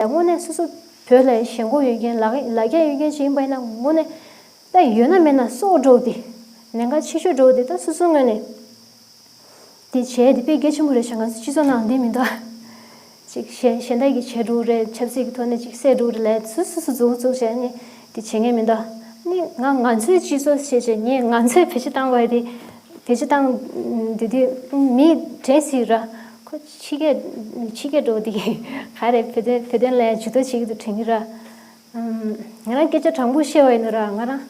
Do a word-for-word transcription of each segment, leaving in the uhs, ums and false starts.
དངོས་གནས་སོ་སོ་བོད་ལ་ཞེན་ཁོག་ཡོད་མཁན་ལ་ལ་རྒྱ་ཡོད་མཁན་ཞིག་ཡིན་པ་ཡིན་ན་དངོས་གནས་ད་ཡོད་ན་མེད་ན་སྲོག་འགྲོ་དེ་ཉེན་ཁ་ཆེ་ཤོས་འགྲོ་དེ་ད་སོ་སོའི་ངོས་ནས་དེ་བྱས་དེ་དཔེ་གལ་ཆེན་པོ་རེད་ཤག་ང་ཚོ་སྤྱི་ཚོགས་ནང་འདི་མི་འདུག་ཅིག་གཞན་གཞན་དག་གིས་བྱས་འགྲོ་རེད། ཆབ་སྲིད་ཀྱི་ཐོག་ནས་ཅིག་བསད་འགྲོ་རེད་ལས་སོ་སོ་སོ་འཛུགས་འཛུགས་བྱས་ནས་དེ་བྱེད་མཁན་མི་འདུག་ནི་ང་ང་ཚོའི་སྤྱི་ཚོགས་བྱས་བྱས་ངས་ང་ཚོས་བེད་སྤྱོད་བཏང་བ་དེ་བེད་སྤྱོད་བཏང་དེ་དུས་མི་དྲན་སྲིད་ར། ཁོ་ཕྱི་སྐད་ཕྱི་སྐད་འགྲོ་དེ་ག་རེ་བོད་དོན་བོད་དོན་ལ་ཇུས་གཏོགས་བྱེད་ཀྱི་འདུག་དྲན་གྱི་ར། ང་རང་སྐད་ཆ་དྲང་པོ་བཤད་པ་ཡིན་ན་ར་ང་རང་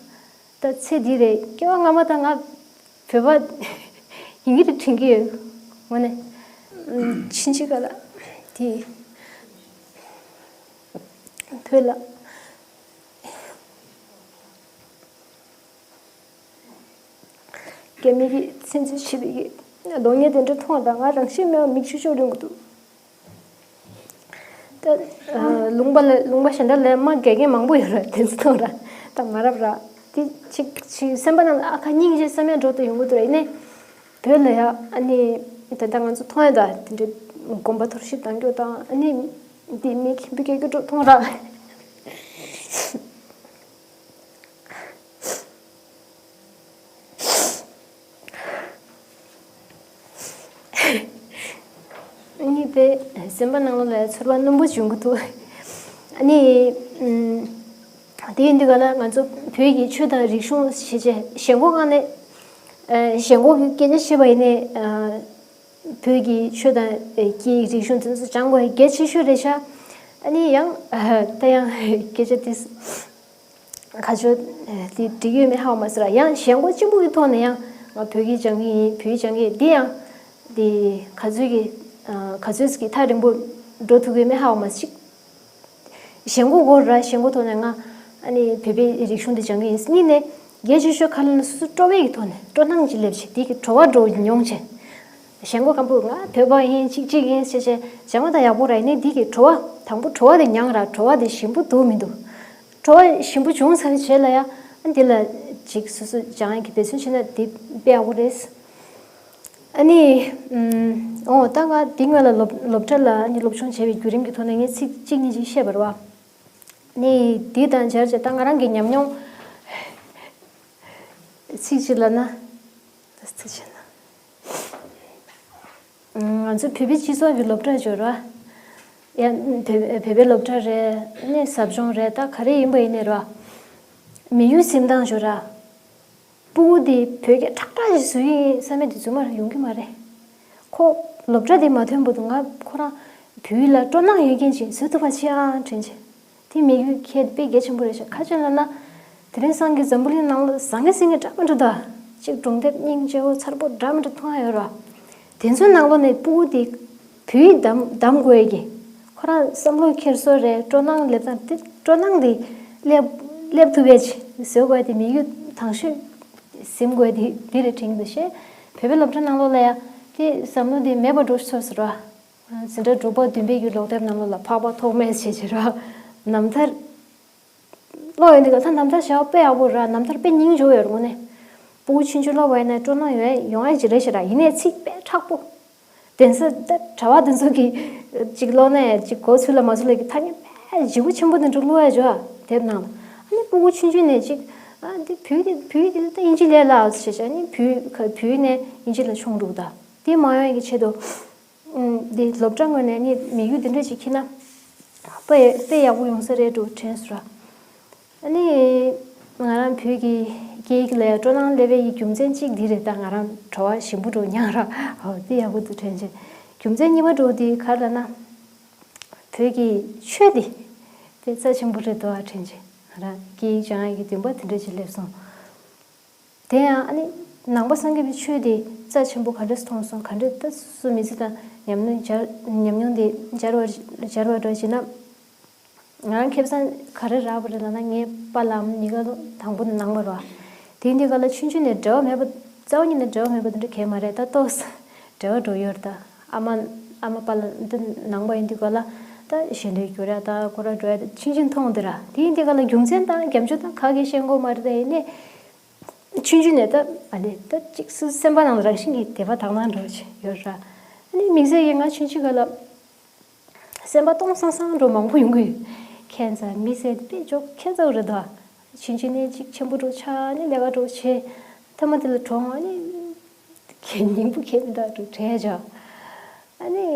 ད་ཚེ་འདི་རེད་སྐྱེ་བ་སྔ་མ་དང་ང་བོད་པ་ཡིན་གྱི་རེད་དྲན་གྱི་ཡོད། དངོས་གནས་ཕྱིན་ཆད་ག་ལ་དེ་བོད་ལ། རྒྱ་མི་གིས་བཙན་འཛུལ་བྱས་པའི་གི་གདོང་བརྙན་དེ་འདྲ་མཐོང་བ་དང་ང་རང་ཤི་མེད་པ་མིག་ཆུ་ཤོར་ཡོང་གི་འདུག་ད་ལུང་པ་ལ་ལུང་པ་གཞན་དག་ལ་མ་རྒྱག་མཁན་མང་པོ་ཡོད་རེད། དེ་ཚོ་མཐོང་ར་ད་མ་རབས་ར་དེ་ཅིག་ཅིག་སེམས་པ་ནང་ལ་ཨ་ཁ་སྙིང་རྗེ་བསམ་ཡག་འགྲོ་དུ་ཡོང་གི་འདུག་ར། ཡིན་ནའི་བོད་ལ་ཡ་ཨ་ནི་ད་ལྟ་ང་ཚོ་མཐོང་ཡ་ད་དེ་འདྲའི་དགོན་པ་གཏོར་བཤིག་བཏང་རྒྱུ་དང་ཨ་ནི་དེ་མི་ཁྱིམ་པའི་སྐད་རྒྱུ་འགྲོ་མཐོང་ར། གཉིས་པའི་སེམས་པ་ནང་ལོགས་ལ་ཚོར་བ་རྣོན་པོ་བྱུང་གི་འདུག་ཨ་ནི་དེ་ཡིན་དུས་ག་ལ་ང་ཚོ་བོད་ཀྱི་ཆོས་དང་རིག་གཞུང་ཞེས་བྱ་ཞེན་ཁོག་ངང་ནས་ཞེན་ཁོག་གི་སྐད་ཆ་བཤད་པ་ཡིན་ནའི་བོད་ཀྱི་ཆོས་དང་སྐད་ཡིག་རིག་གཞུང་དེ་ཚོ་སྦྱང་དགོས་གལ་ཆེ་ཤོས་རེད་ཤག་ཨ་ནི་ཡང་ད་ཡང་སྐད་ཆ་དེ། ཁ་ཆོ་དེ་འགྲིག་ཡོད་མེད་ཧ་གོ་མ་སོང་ར། ཡང་ཞེན་ཁོག་གཅིག་པུ་གི་ཐོག་ནས་ཡང་ང་བོད་སྐད་སྦྱང་གི་ཡིན་བོད་ཡིག་སྦྱང་གི་ཡིན་འདི་ཡང་འདི་ག་ཚོད་ཀྱི་ག་ཚོད་ཀྱི་ཐག་རིང་པོ་འགྲོ་ཐུབ་ཀྱི་ཡོད་མེད་ཧ་གོ་མ་སོང་ཅིག་ཞེན་ཁོག་དགོས་ར། ཞེན་ཁོག་ཐོག་ནས་ང་ཨ་ནི་བོད་པའི་རིག་གཞུང་འདི་སྦྱང་གི་ཡིན་གཉིས་ནས་རྒྱལ་ཆེ་ཤོས་ག་ལ་ན་སོ་སོ་སྤྲོ་བའི་གི་ཐོག་ནས་སྤྲོ་སྣང་ཅིག་སླེབས་བྱས་འདི་གི་བྲོ་བ་འགྲོ་མྱོང་བྱས། ཞེན་ཁོག་སྐམ་པོ་ང་བོད་པ་ཡིན་གཅིག་གཅིག་ཡིན་ཞེས་བྱས་སྦྱང་བ་དང་ཡག་པོ་ར། ཡིན་ནའི་འདི་གི་བྲོ་བ་དང་པོ་བྲོ་བ་དེ་མྱངས་ར། བྲོ་བ་དེ་ཞིམ་པོ་འདུག་མི་འདུག་བྲོ་བ་ཞིམ་པོ་བྱུང་ཚར་བའི་རྗེས་ལ་ཡ་ཨ་འདི་ལ་ཅིག་སོ་སོ་སྦྱང་ཡག་གི་འབད་བརྩོན་བྱས་ན་འདི་དཔེ་ཡག་པོ་རེད། ཨ་ནི་ཨོ་ད་ང་འདི་སྔོན་ལ་སློབ་སློབ་གྲྭ་ལ་ཨ་ནི་སློབ་སྦྱོང་བྱས་པའི་བརྒྱུད་རིམ་གྱི་ཐོག་ནས་ངས་ཚིག་གཅིག་གཉིས་ཅིག་བཤད་པ་རེད་བ། ནི་འདི་དང་སྦྱར་བྱས་ད་ང་རང་གི་ཉམས་མྱོང་ཚིག་གཅིག་ལབ་ན་ད་ཚིག་བྱས་ན། ང་ཚོ་བོད་པའི་སྤྱི་ཚོགས་ཀྱི་སློབ་གྲྭ་ཡོད་ར། ཡ་བོད་བོད་པའི་སློབ་གྲྭ་རེད་ནས་ཟབ་སྦྱོང་རེད་ད་ག་རེ་ཡིན་པ་ཡིན་ནའི་ར། མི་ཡུལ་གཟིམ་སྟངས་ཡོད་ར། སྤུ་གུ་དེ་བོད་སྐད་ཁྲག་ཁྲག་ཞིག་བཟོ་གི་ཡིན་བསམ་མེད་དེ་རྫུན་མ་ར་ཡོང་གི་མ་རེད། ཁོ་སློབ་གྲྭ་དེ་མ་ཐོན་བར་དུ་ང་ཁོ་རང་བོད་ཡིག་ལ་སྤྲོ་སྣང་ཡོད་མཁན་ཅིག་བཟོ་ཐུབ་པ་ཅིག་ཨང་དྲན་ཅིག་དེ་མི་ཡུལ་ཁྱད་དཔེ་གལ་ཆེན་པོ་རེད་ཤག་ཁ་ཆེ་ལ་ན། དེ་རིང་སང་གི་འཛམ་བུ་གླིང་ནང་ལ་བཟང་ངན་ཟེར་མཁན་འདྲ་མི་འདྲ་ད། གཅིག་སྒྲུང་དེབ་སྙིང་རྗེ་བོ་མཚར་པོ་འདྲ་མི་འདྲ་མཐོང་ཡ་ཡོད་ར། དེ་ཚོའི་ནང་ལོགས་ནས་སྤུ་གུ་དེ་བོད་ཡིག་གདམ་གདམ་དགོས་ཡ་གི་ཁོ་རང་བསམ་བློ་འཁྱེར་སོ་རེད་སྤྲོ་སྣང་སླེབས་སྟངས་དེ་སྤྲོ་སྣང་དེ་སླེབས་སླེབས་ཐུབ་ཡ་ཅིག་བཟོ་དགོས་ཡ་དེ་མི་ཡུལ་དང་ཤོས་ཟིན་དགོས་ཡ་དེ་དེ་རེད་དྲན་གྱི་འདུག་ཤེས། བོད་པའི་སློབ་གྲྭ་ནང་ལོགས་ལ་ཡ་དེ་བསམ་བློ་དེ་མེད་པ་འགྲོ་ཚར་སོང་ར། འཛིན་གྲྭ་དྲུག་པ་བདུན་པའི་གི་ཀློག་དེབ་ནང་ལོགས་ལ་འཕགས་པ་ཐོགས་མེད་ཟེར་བྱས་ར། རྣམ་ཐར་ཀློག་ཡོང་དུས་ཀ་ད་རྣམ་ཐར་བྱ་བ་དཔེ་ཡག་པོ་ར། རྣམ་ཐར་དཔེ་སྙིང་རྗེ་བོ་ཡོད་རེད་དངོས་གནས། སྤུ་གུ་ཆུང་ཆུང་ཀློག་པ་ཡིན་ན་སྤྲོ་སྣང་ཡོང་ཡ་ཡོང་ཡ་ཅིག་རེད་ཤག་ར། ཡིན་ནའི་ཚིག་དཔེ་མཁྲེགས་པོ། གདན་ས་ད་གྲྭ་པ་དེ་ཚོ་གི་ཅིག་ཀློག་ན་ཡ་ཅིག་གོ་ཚུལ་ལ་མ་ཚུལ་ལ་གི་ཐ་སྙད་དཔེ་ལྗིད་པོ་ཆེན་པོ་དེ་འདྲ་ཀློག་ཡ་ཅིག་ཡོད་ཨ་དེབ་ནང་ལ། ཨ་ནི་སྤུ་གུ་ཆུང་ཆུང་ནས་ཅིག་ཨ་འདི་བོད་དེ་བོད་དེ་ད་དབྱིན་ཇི་ལས་སླ་ཟེར་བྱས་ཨ་ནི་བོད་ཁ་བོད་ནས་དབྱིན་ཇི་ལ་མཆོང་འགྲོ་གི་ད། དེ་མ་ཡོང་ཡ་གི་ཆེད་དུ། འདི་སློབ་གྲྭ་ངོས་ནས་ནི་དམིགས་ཡུལ་འདི་འདྲ་ཅིག་འཁྱེར་ན། དཔེ་དཔེ་ཡག་པོ་ཡོང་ས་རེད་འགྲོ་དྲན་སོང་ར། ཨ་ནི། ང་རང་བོད་ཀྱི་སྐད་ཡིག་ལ་སྤྲོ་སྣང་སླེབས་པའི་རྒྱུ་མཚན་གཅིག་འདི་རེད་ད་ང་རང་བྲོ་བ་ཞིམ་པོ་འགྲོ་མྱངས་ར། ཨོ་དེ་ཡག་པོ་འདུག་དྲན་བྱས། རྒྱུ་མཚན་གཉིས་པ་འགྲོ་འདི་ག་རེ་ལབ་ན། བོད་ཀྱི་ཆོས་འདི་དཔེ་རྩ་ཆེན་པོ་རེད་འདུག་ཨ་དྲན་བྱས། ང་རང་སྐད་ཡིག་སྦྱང་ཡག་གི་འདུན་པ་དེ་འདྲ་ཅིག་སླེབས་སོང་། དེ་ཡང་ཨ་ནི་ནང་པ་སངས་རྒྱས་པའི་ཆོས་དེ་རྩ་ཆེན་པོ་ག་འདྲས་མཐོང་སོང་ག་འདྲས་ད་སོ་སོ་མི་ཚེ་དང་ཉམས་མྱོང་སྦྱར་ཉམས་མྱོང་དེ་སྦྱར་བ་སྦྱར་བ་འདྲ་བྱས་ན། ང་རང་ཁེ་བཟང་ག་རེ་རག་པ་རེད་ལབ་ན་ངའི་པཱ་ལགས་ཨ་མ་གཉིས་ཀ་དང་པོ་ནང་པ་རེད་བ། དེ་འདི་ག་ལ་ཆུང་ཆུང་ནས་འབྲེལ་བ་མེད་པ་རྩ་བ་ཉིད་ནས་འབྲེལ་བ་མེད་པ་དེ་འདྲ་གས་མ་རེད་ད་ཏོག་ཙམ་འབྲེལ་བ་འགྲོ་ཡོད་རེད་ད། ཨ་མ་ཨ་མ་པཱ་ལགས་འདི་ནང་པ་ཡིན་དུས་ག་ལ་ད་ཞལ་འདོན་རྒྱུ་རེད་ད་སྐོར་ར་འགྲོ་ཡ་ད་ཆུང་ཆུང་མཐོང་འདི་ར་དེ་འདི་ག་ལ་རྒྱུ་མཚན་དང་རྒྱབ་ལྗོངས་དང་ག་གེ་ཤེས་དགོས་མ་རེད་ད་ཡིན་ནས། ཆུང་ཆུང་ནས་ད་ཨ་ལེ་ད་ཅིག་སུ་སེམས་པ་ནང་ལ་རང་བཞིན་གྱིས་དད་པ་དག་སྣང་འགྲོ་བྱས་ཡོད་ར། ཨ་ནི་དམིགས་བསལ་གྱིས་ང་ཆུང་ཆུང་ག་ལ་ སེམས་པ་སྟོང་སང་སང་འགྲོ་མང་པོ་ཡོང་གི་ཡོད། ཁྱད་མཚར་མི་ཟེར་དཔེ་འཇོག་ཁྱད་མཚར་རེད་དོ། ཕྱིན་ཆད་ནས་ཅིག་ཆེན་པོ་འགྲོ་ཆ་ནས་ལས་ཀ་འགྲོ་བྱེད། མཐའ་མ་དེ་ལ་གྲོངས་ཨ་ནི། ཁྱེད་སྙིང་པོ་ཁྱེད་མི་འདུག་འགྲོ་བྲལ་བྱ། ཨ་ནི།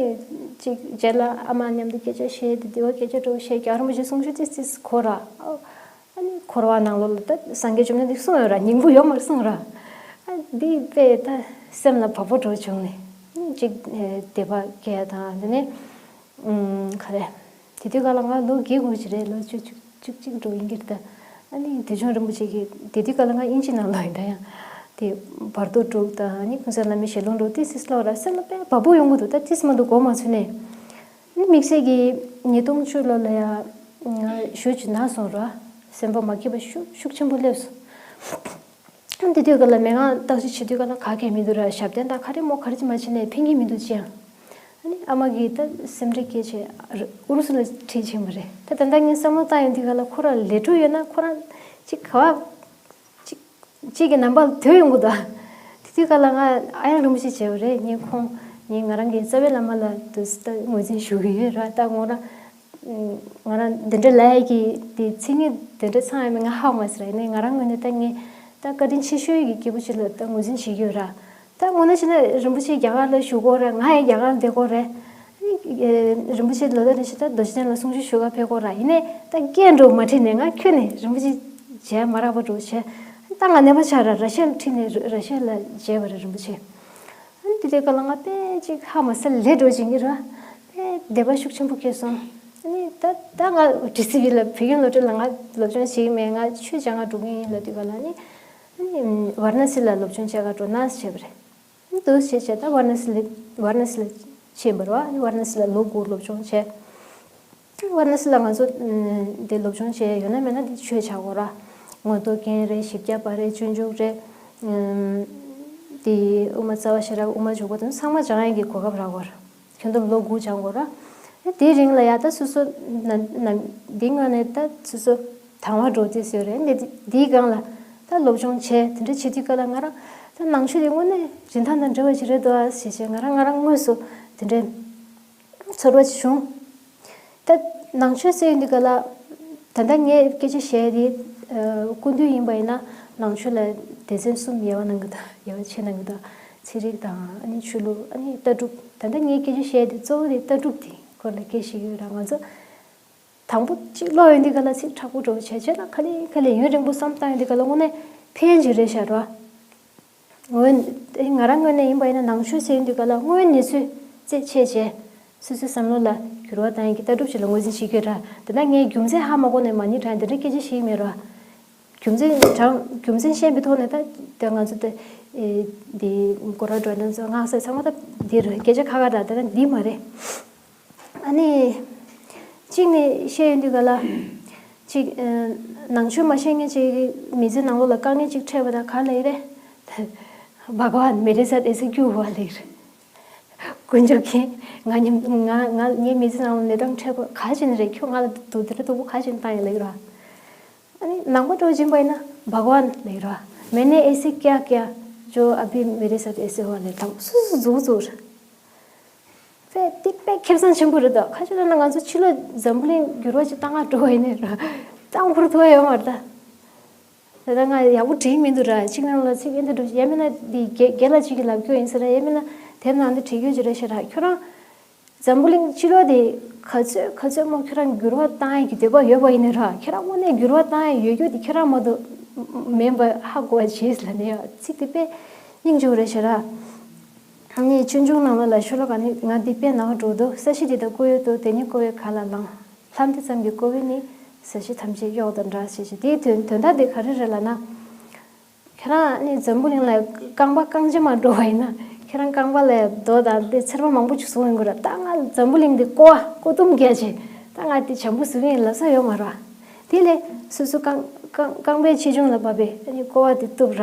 ཅིག་རྗེས་ལ་ཨ་མ་མཉམ་དུ་སྐད་ཆ་བཤད་དེ་དེ་བ་སྐད་ཆ་འགྲོ་བཤད་རྒྱ་རིན་པོ་ཆེ་གསུང་ཆོས་ཏིས་ཏིས་གོ་ར། ཨ་ནི་འཁོར་བ་ནང་ལོགས་ལ་ད་སངས་རྒྱས་བཅོམ་ལྡན་འདས་གསུངས་ཡོད་ར་སྙིང་པོ་ཡོད་མར་གསུངས་ར། ཨ་འདི་དཔེ་ད་སེམས་ལ་བབ་པོ་འགྲོ་བྱུང་ནས། ཅིག་དད་པ་སྐྱེ་དང་དེ་ནས། ཨུམ། ག་རེ། དེ་དུས་སྐབས་ལ་ང་ལོ་བརྒྱད་དགུ་ཅིག་རེད། ལོ་བཅུ་བཅུ་བཅུ་གཅིག་འགྲོ་ཡིན་གྱི་རེད་ད། ཨ་ནི་དེ་བྱུང་རིན་པོ་ཆེ་གིས་དེ་དུས་སྐབས་ལ་ང་དབྱིན་ཇི་ནང་ལོགས་ཡིན་ད་ཡང་། དེ་བར་དོ་དྲུག་དང་ཨ་ནི་ཀུན་གསལ་བླ་མའི་ཞལ་ལུང་འགྲོ་ཏི་སིས་ལོ་ར་སེམས་ལ་དཔེ་བབ་པོ་ཡོང་གི་འདུག་ད་ཏིས་མ་འདུག་གོ་མ་ཚུད་ནས། ཨ་ནི་དམིགས་བསལ་གྱིས་ཉིས་སྟོང་བཅུ་ལོ་ལ་ཡ། ང་ཞུ་ཅིག་ན་སོང་ར། སེམས་པ་མ་སྐྱིད་པ་ཤུགས་ཤུགས་ཆེན་པོ་སླེབས་སོང་། དེ་དུས་སྐབས་ལ་མི་ང་བརྟག་དཔྱད་བྱེད་དུས་སྐབས་ལ་ག་གེ་མི་འདུག་ར་ཞབས་བརྟན་དང་ག་རེ་མོ་ག་རེ་ཅིག་མ་བྱས་ནས་ཕན་གྱི་མི་འདུག་ཅི་ཡང་། ཨ་ནི་ཨ་མ་གིས་ད་སེམས་ཁྲལ་སྐྱེས་བྱས་ཨུ་རུ་སུ་ལ་ཁྲིད་ཕྱིན་པ་རེད། ད་ད་ལྟ་ངས་བསམ་བློ་བཏང་ཡོང་དུས་སྐབས་ལ་ཁོ་རང་ལས་འཕྲོ་ཡོད་ན་ཁོ་རང་ཅིག་ག་བ་ཅིག་ཅིག་གི་ནང་པ་ལ་དོད་ཡོང་གི་འདུག་དེ་དུས་སྐབས་ལ་ང་ཨ་ཡང་རིན་པོ་ཆེ་བྱས་པ་རེད། ངས་ཁོང་ངས་ང་རང་གི་རྩ་བའི་བླ་མ་ལ་དུ་ད་ངོས་འཛིན་ཞུ་གི་ཡོད་ར། ད་ངོ་རང་ང་རང་འདི་འདྲ་ལབ་ཡ་གི་དེ་མཚན་ཉིད་དེ་འདྲ་ཚང་ཡ་མིན་ང་ཧ་གོ་མ་སོང་ར། ཡིན་ནའི་ང་རང་ངོས་ནས་ད་ངས་ད་བཀའ་དྲིན་ཆེ་ཤོས་ཀྱི་སྐྱེས་བུ་ཞིག་ལ་ད་ངོས་འཛིན་བྱེད་ཀྱི་ཡོད་ར། ད་དངོས་གནས་བྱས་ན་རིན་པོ་ཆེ་རྒྱ་གར་ལ་བཞུགས་ཀྱི་ཡོད་རེད། ང་ཡང་རྒྱ་གར་ལ་བསྡད་ཀྱི་ཡོད་རེད། ཨ་ནི་རིན་པོ་ཆེ་ལོ་ད་རེ་ཞིག་ད་རྡོ་རྗེ་གདན་ལ་གསུང་ཆོས་ཞུ་ག་ཕེབས་ཀྱི་ཡོད་རེད། ཡིན་ནའི་ད་སྐད་འགྲོ་མ་དྲིས་ནས་ང་ཁྱོན་ནས་རིན་པོ་ཆེ་མཇལ་མ་རག་པ་འགྲོ་བྱས། ད་ང་ནད་པ་ཆགས་ར་ར་ཤ་ལ་ཁྲིད་ནས་ར་ཤ་ལ་མཇལ་བ་རེད་རིན་པོ་ཆེ། ཨ་ནི་དེ་དུས་སྐབས་ལ་ང་དཔེ་ཅིག་ཧ་མ་སལ་ལས་འགྲོ་བྱེད་ཀྱི་ར། དཔེ་དད་པ་ཤུགས་ཆེན་པོ་སྐྱེས་སོང་། ཨ་ནི་ད་ད་ང་ཌི་སི་བི་ལ་བོད་ཁྱིམ་སློབ་གྲྭ་ལ་ང་སློབ་སྦྱོང་བྱེད་ཀྱི་མེད། ང་ཆོས་སྦྱང་ག་འགྲོ་གི་ཡིན་ལབ་དུས་སྐབས་ལ་ནི། ཨ་ནི་ཝར་ན་སི་ལ་སློབ་སྦྱོང་བྱེད་ག་འགྲོ་ན་བྱས་པ་རེད། འདུག་བྱས་བྱས་ད་ཝར་ན་སི་ལ་ཝར་ན་སི་ལ་ཕྱིན་པ་རེད་བ། ཝར་ན་སི་ལ་ལོ་དགུ་སློབ་སྦྱོང་བྱས། ཝར་ན་སི་ལ་ང་ཚོ་འདི་སློབ་སྦྱོང་བྱས་ཡོད་ན་མེད་ན་འདི་ཆོས་བྱ་དགོས་ར། མངོན་རྟོགས་རྒྱན་རེད། བཞི་བརྒྱ་པ་རེད། སྤྱོད་འཇུག་རེད། འདི་དབུ་མ་རྩ་བ་ཤེས་རབ་དབུ་མ་འཇུག་པ་དང་ཚང་མ་སྦྱང་ཡས་ཀྱི་གོ་སྐབས་རག་གོ་ར། ཁྱོན་བསྡོམས་ལོ་དགུ་སྦྱང་དགོས་ར། དེའི་རིང་ལ་ཡ་ད་སོ་སོ་ན་ན་འདི་སྔ་ནས་ད་སོ་སོ་དང་བ་འགྲོ་རྩིས་ཡོད་རེད། འདི་འདིའི་སྒང་ལ་ད་སློབ་སྦྱོང་བྱས་དེ་འདྲ་བྱེད་དུས་སྐབས་ལ་ང་རང་ད་ནང་ཆོས་དེ་དངོས་གནས་རིན་ཐང་དང་འབྲེལ་བ་ཞིག་རེད་འདུག་ཨ་ཞེས་བྱས་ང་རང་ང་རང་དངོས་སུ་དེ་འདྲའི་ཚོར་བ་ཞིག་བྱུང་། ད་ནང་ཆོས་ཟེར་ཡོང་དུས་སྐབས་ལ་ད་ལྟ་ངས་སྐད་ཆ་བཤད་དེ་སྐུ་མདུན་ཡིན་པ་ཡིན་ན་ནང་ཆོས་ལ་སྡེ་ཚན་གསུམ་དབྱེ་བ་གནང་གི་འདུག་དབྱེ་བ་ཕྱེ་གནང་གི་འདུག་ཚན་རིག་དང་ཨ་ནི་ཆོས་ལུགས། ཨ་ནི་ལྟ་གྲུབ། ད་ལྟ་ངས་སྐད་ཆ་བཤད་དེ་གཙོ་བོ་དེ་ལྟ་གྲུབ་དེ་སྐོར་ལ་སྐད་བཤད་ཀྱི་ཡོད་ར། ང་ཚོ་དང་པོ་གཅིག་ཀློག་ཡོང་དུས་སྐབས་ལ་ཚིག་མཁྲེགས་པོ་འདྲ་བོ་བྱས་བྱས་ན་ག་ལེ་ག་ལེ་ཡུན་རིང་པོ་བསམ་བཏང་ཡོང་དུས་སྐབས་ལ་དངོས་གནས་ཕན་ཅིག་རེད་ཤག་ར། ངོས་ང་རང་ངོས་ནས་ཡིན་པ་ཡིན་ན་ནང་ཆོས་ཟེར་ཡོང་དུས་སྐབས་ལ་དངོས་ཡོད་གནས་ཚུལ་རྩད་ཆད་བྱས། སོ་སོའི་བསམ་བློ་ལ་འགྱུར་བ་བཏང་ཡག་གི་ལྟ་གྲུབ་ཅིག་ལ་ངོས་འཛིན་བྱེད་ཀྱི་ཡོད་ར། དེ་ན་ངས་རྒྱུ་མཚན་ཧ་མ་གོ་ནས་མ་ཎི་བགྲངས་དེ་འདྲའི་སྐད་ཆ་བཤད་ཀྱི་མེད་ར། རྒྱུ་མཚན་དྲང་རྒྱུ་མཚན་ཤེས་པའི་ཐོག་ནས་ད་ད་ང་ཚོ་ད་ཨེ་འདི་སྐོར་ར་འགྲོ་ན་ཚོ་སྔགས་ཟེར་ཚང་མ་ད་འདི་རེད། སྐད་ཆ་ཁ་ཁ་ར། ད་ད་འདི་མ་རེད། ཨ་ནི་གཅིག་ནས་བཤད་ཡོང་དུས་ག་ལ་གཅིག་ཨ་ནང་ཆོས་མ་ཤེས་མཁན་ཅིག་མི་ཚེ་ནང་ལོགས་ལ་དཀའ་ངལ་ཅིག་འཕྲད་པ་ད་ག་ལ་ཡི་རེད། བྷ་ག་ཝན་མེ་རེ་སཱད་ཨེ་སི་ཀྱུ་བ་ལ་ཡི་རེད། དཀོན་མཆོག་མཁྱེན། ང་ཉིད་ང་ང་ངའི་མི་ཚེ་ནང་ལ་གནས་སྟངས་འཕྲད་པ་ག་ཅིག་ནི་རེད། ཁྱོད་ང་ལ་དུ་དེ་འདྲ་སྡུག་པོ་ག་ཅིག་བཏང་ཡོད་ལ་ཡི་ར། ཨ་ནི་ནང་པ་འདྲ་བོ་ཅིག་ཡིན་པ་ཡིན་ན་བྷ་ག་ཝན་ལ་ཡི་ར། मैंने ऐसे क्या किया जो अभी मेरे साथ ऐसे हुआ ལ་དང་སུ་སུ་འཛུགས་འཛུགས་ར། དཔེ་དེ་དཔེ་ཁེ་བཟང་ཆེན་པོ་རེད་དོ། ཁ་ཆེ་ལ་ན་ང་ཚོ་ཕྱི་ལོགས་འཛམ་བུ་གླིང་འགྱུར་བ་ཅིག་བཏང་ག་འགྲོ་བ་ཡིན་ནི་ར། བཏང་ཁུར་ཐུབ་ཡོད་མ་རེད་ད། ད་ལྟ་ང་ཡག་པོ་དྲན་མི་འདུག་ར། གཅིག་ནང་ལ་ཚིག་ཨེ་འདྲ་འགྲོ་ཡ་མིན་ན་འདི་རྒན་རྒན་ལགས་གཅིག་གིས་ལབ་རྒྱུ་ཡིན་ཟེར་ར། ཡ་མིན་ན་དེབ་ནང་འདི་བྲིས་རྒྱུ་ཅིག་རེད་ཤག་ར། ཁྱོད་རང་འཛམ་བུ་གླིང་ཕྱི་ལོགས་དེ་ག་ཚོད་ག་ཚོད་མོ་ཁྱོད་རང་འགྱུར་བ་བཏང་ཡ་གི་འདོད་པ་ཡོད་པ་ཡིན་ནི་ར། ཁྱོད་རང་དངོས་གནས་འགྱུར་བ་བཏང་ཡ་ཡོད་རྒྱུ་དེ་ཁྱོད་རང་མ་གཏོགས་མེད་པ་ཧ་གོ་བ་བྱས་ལབ་ནས་ཡ་ཚིག་དེ་དཔེ་སྙིང་རྗེ་པོ་རེད་ཤག་ར། ཨ་ནི་སྤྱོད་འཇུག་ནང་ལ་ལ་ཤོ་ལོ་ཀ་ནི་ང་འདི་དཔེ་ནང་འགྲོ་འདུག་ས་གཞི་འདི་དག་བཀོད་ཡོད་དོ། དེ་ནི་བཀོད་པའི་ག་ལ་ལང་། ལྷམ་འདི་ཙམ་གྱིས་བཀོད་པས་ནི། ས་གཞི་ཐམས་ཅད་གཡོགས་དང་འདྲ་ཞེས་བྱ། དེའི་དོན་དོན་དག་དེ་ག་རེ་རེད་ལབ་ན། ཁྱེད་རང་ནི་འཛམ་བུ་གླིང་ལ་རྐང་པ་རྐང་རྗེས་མ་འགྲོ་བ་ཡིན་ན་ཁྱེད་རང་རྐང་པ་ལ་རྡོ་དང་དེ་ཚེར་མ་མང་པོ་ཅིག་བཟུང་ཡོང་གི་རེད། ད་ང་འཛམ་བུ་གླིང་འདི་ཀོ་བ་ཀོ་ཏུམ་རྒྱག་བྱས་ད་ང་དེ་བྱམས་པོ་བཟུང་ཡིན་ལབ་ས་ཡོད་མ་རེད། དེ་ལས་སོ་སོ་རྐང་རྐང་རྐང་པའི་ཆེ་ཆུང་ལ་བབས་པས་ནི་ཀོ་བ་དེ་གཏུབ་ར།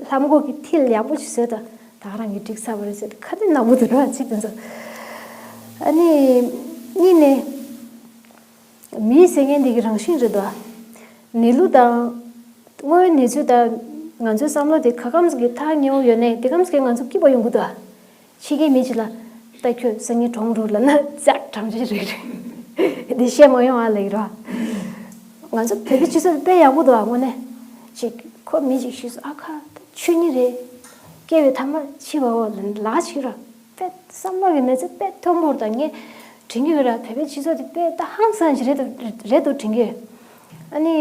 ལྷམ་གོག་གི་མཐིལ་ཡག་པོ་ཞིག་བཟོས་དང་ད་ག་རང་གིས་འགྲིག་ཚར་བ་རེད་ཟེར། ཁ་ཏོན་ནག་པོ་འདུག་ར་ཅིག་དེ་ཚོ། ཨ་ནི་གཉིས་ནས་མི་ཟེར་མཁན་འདི་གི་རང་བཞིན་རེད་དོ། ནི་ལུ་དང་དངོས་ཡོད་གནས་ཚུལ་དང་ང་ཚོའི་བསམ་བློ་དེ་ག་གམ་ཟིག་གི་ཐག་ཉེ་བོ་ཡོད་ནས་དེ་གམ་ཟིག་གི་ང་ཚོ་སྐྱིད་པོ་ཡོང་གི་འདུག་ཕྱི་རྒྱལ་མི་གཅིག་ལ་ ད་ཁྱོད་སང་ཉིན་གྲོངས་འགྲོ་ལབ་ན་ཙག་གྲང་ཅིག་རེད་རེད། འདི་བཤད་མ་ཡོང་ཨ་ལེགས་ར། ང་ཚོ་བོད་པའི་སྤྱི་ཚོགས་དཔེ་ཡག་པོ་འདུག་ཨ། དངོས་གནས་ཅིག་ཁོ་མི་ཅིག་ཞུས་སོང་ཨ་ཁ་ད་ཆོས་ཉིད་རེད། སྐྱེ་བའི་ཐ་མ་འཆི་བའོ་ལབ་ཅིག་ར། དཔེ་བསམ་བློ་གི་མི་ཚེ་དཔེ་ཐོན་པོར་དང་ངས་དྲན་གྱི་ཡོད་ར། བོད་པའི་སྤྱི་ཚོགས་དེ་དཔེ་ད་ཧང་སང་ཞིག་རེད་འདུག་རེད་འདུག་དྲན་གྱི་ཡོད། ཨ་ནི་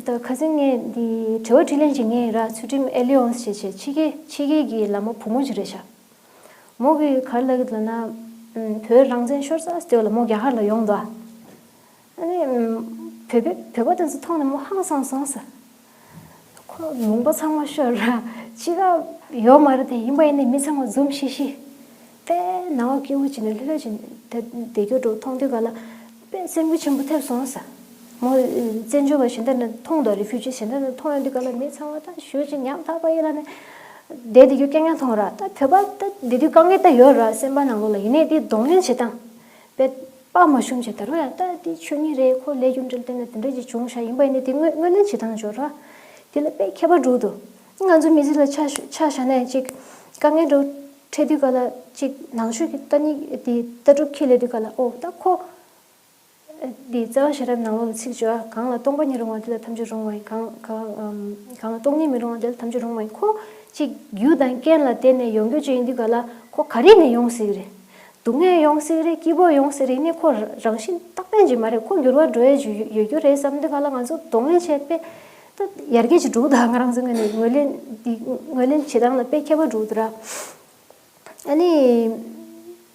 ད་ཁ་སང་ངས་འདི་དྲི་བ་དྲིས་ལན་ཅིག་ངས་ར་ཚུལ་ཁྲིམས་ཨེ་ལི་ཡོངས་ཞེས་བྱས་ཕྱི་རྒྱལ་ཕྱི་རྒྱལ་གྱི་ལ་མོ་བུ་མོ་ཅིག་རེད་ཤག་མོ་གིས་ག་རེ་ལབ་ཀྱི་འདུག་ན། ཨམ། བོད་རང་བཙན་ཤོར་ཚར་ཟེར་བ་ལ་མོ་རྒྱ་གར་ལ་ཡོང་འདུག་ཨ་ནི་ཨམ། བོད་པའི་བོད་པ་དེ་ཚོ་མཐོང་ནས་མོ་ཧང་སང་སོང་ཟེར། ཁོ་ལུང་པ་ཚང་མ་ཤོར་ར་ཅི་ག་ཡོད་མ་རེད་དེ། ཡིན་པ་ཡིན་ནའི་མི་ཚང་མ་འཛུམ་ཤིག་ཤིག་དཔེ་ནང་བ་སྐྱིད་པོ་བྱས་ནས་ལྷོད་ལྷོད་བྱས་ནས་དེ་དེ་རྒྱུ་འགྲོ་མཐོང་དུས་ག་ལ། དཔེ་སེམས་འགུལ་ཆེན་པོ་ཐེབས་སོང་ཟེར། མོ་བཙན་བྱོལ་བ་གཞན་དག་ནས་མཐོང་དང་རི་ཕིའུ་ཇི་གཞན་དག་ནས་མཐོང་ཡོང་དུས་ག་ལ་མི་ཚང་མ་ད་ཞུ་ཅིག་ཉམ་ཐག་པ་ཡིན་ལ་ནས། བསྡད་དེ་རྒྱུ་རྐྱང་རྐྱང་མཐོང་ར། ད་བོད་པ་ད་བསྡད་དུས་དཀའ་ངལ་ད་ཡོད་ར་སེམས་པ་ནང་ལོགས་ལ། ཡིན་ནའི་དེ་གདོང་ལེན་བྱེད་སྟངས་དཔེ་དཔའ་མ་ཞུམ་བྱས་ད་རུང་ཡང་ད་དེ་ཆོས་ཉིད་རེད། ཁོ་ལས་རྒྱུ་འབྲས་བརྟེན་ནས་དེ་འདྲ་ཅིག་བྱུང་ཤག་ཡིན་པ་ཡིན་ནའི་དེ་ངོས་ངོས་ལེན་བྱེད་སྟངས་ཡོད་ར། དེ་ལ་དཔེ་ཁྱད་པར་འགྲོ་འདུག་ང་ཚོ་མི་ཚེ་ལ་ཆ་ཆ་བཞག་ནས་ཅིག་དཀའ་ངལ་འགྲོ་འཕྲད་དུས་ག་ལ་ཅིག་ནང་ཆོས་ཀྱི་ལྟ་ནི་དེ་ལྟ་གྲུབ་ཁྱེར་སླེབས་དུས་ག་ལ་ཨོ་ད་ཁོ། འདི་རྩ་བ་ཤེས་རབ་ནང་ལོགས་ལ་ཚིག་བརྗོད་ཨ། གང་ལ་སྟོང་པ་ཉིད་རུང་བ་དེ་ལ་ཐམས་ཅད་རུང་བ་ཡིན། གང་གང་ཨམ། གང་ལ་སྟོང་ཉིད་མི་རུང་བ་དེ་ལ་ཐམས་ཅད་རུང་བ་ཡིན། ཁོ་གཅིག་རྒྱུ་དང་རྐྱེན་ལ་བརྟེན་ནས་ཡོང་རྒྱུ་ཅིག་ཡིན་དུས་ག་ལ་ཁོ་ག་རེ་ནས་ཡོང་སྲིད་ཀྱི་རེད། སྡུག་བསྔལ་ཡོང་སྲིད་ཀྱི་རེད། སྐྱིད་པོ་ཡོང་སྲིད་རེད། ནི་ཁོ་རང་བཞིན་རྟག་པས་ཅིག་མ་རེད། ཁོ་འགྱུར་བ་འགྲོ་ཡས་ཅིག་ཡོད་ཡོད་རྒྱུ་རེད་བསམ་དུས་ག་ལ་ང་ཚོ་གདོང་ལེན་བྱས་པས་ད་ཡར་རྒྱས་ཅིག་འགྲོ་གི་འདུག་ང་རང་ཚོ་ངོས་ནས་ངོས་ལེན་འདི་ངོས་ལེན་བྱེད་སྟངས་ལ་དཔེ་ཁྱད་པར་འགྲོ་གི་འདུག་ར། ཨ་ནི།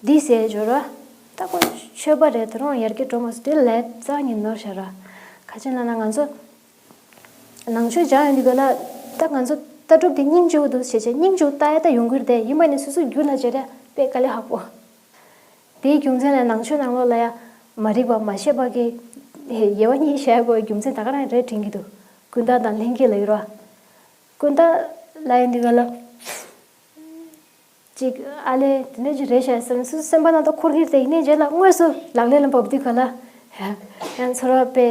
འདི་ཟེར་འབྱོར་བ། ད་ཁོ་ཆོས་པ་རེད། ད་རུང་ཡར་རྒྱས་འགྲོ་མ་སོང་། དེ་ལས་རྩ་ཉིན་ནོར་ཤ་ར། ཁ་ཆེན་ལ་ན་ང་ཚོ། ནང་ཆོས་སྦྱང་ཡོང་དུས་ག་ལ། ད་ང་ཚོ་ལྟ་གྲུབ་དེ་སྙིང་རྗེ་བོ་འདུག་བྱས་བྱས་སྙིང་རྗེ་བོ་ལྟ་ཡ་ད་ཡོང་གི་རེད་དེ། ཡིན་པ་ནི་སོ་སོའི་རྒྱུད་ལ་བྱས་རེད་དཔེ་དཀའ་ལས་ཁག་པོ། དེའི་རྒྱུ་མཚན་ལ་ནང་ཆོས་ནང་ལོགས་ལ་ཡ། མ་རིག་པ་མ་ཤེས་པ་གི། དབྱེ་བ་གཉིས་བཤད་དགོས་རྒྱུ་མཚན་ད་ག་རང་རེད་དྲན་གྱི་འདུག་ཀུན་བརྟགས་དང་ལྷན་སྐྱེས་ལ་ཡོད་ར། ཀུན་བརྟགས་ལ་ཡིན་དུས་ག་ལ། ཅིག་ཨ་ལས་དེ་འདྲ་ཅིག་རེད་ཤག་བསམ་སོ་སོ་སེམས་པ་ནང་དུ་འཁོར་གྱི་རེད། ཡིན་ནའི་རྗེས་ལ་དངོས་སུ་ལག་ལེན་ལ་འབབ་དུས་ག་ལ། ཡང་ཚོར་བ་དཔེ་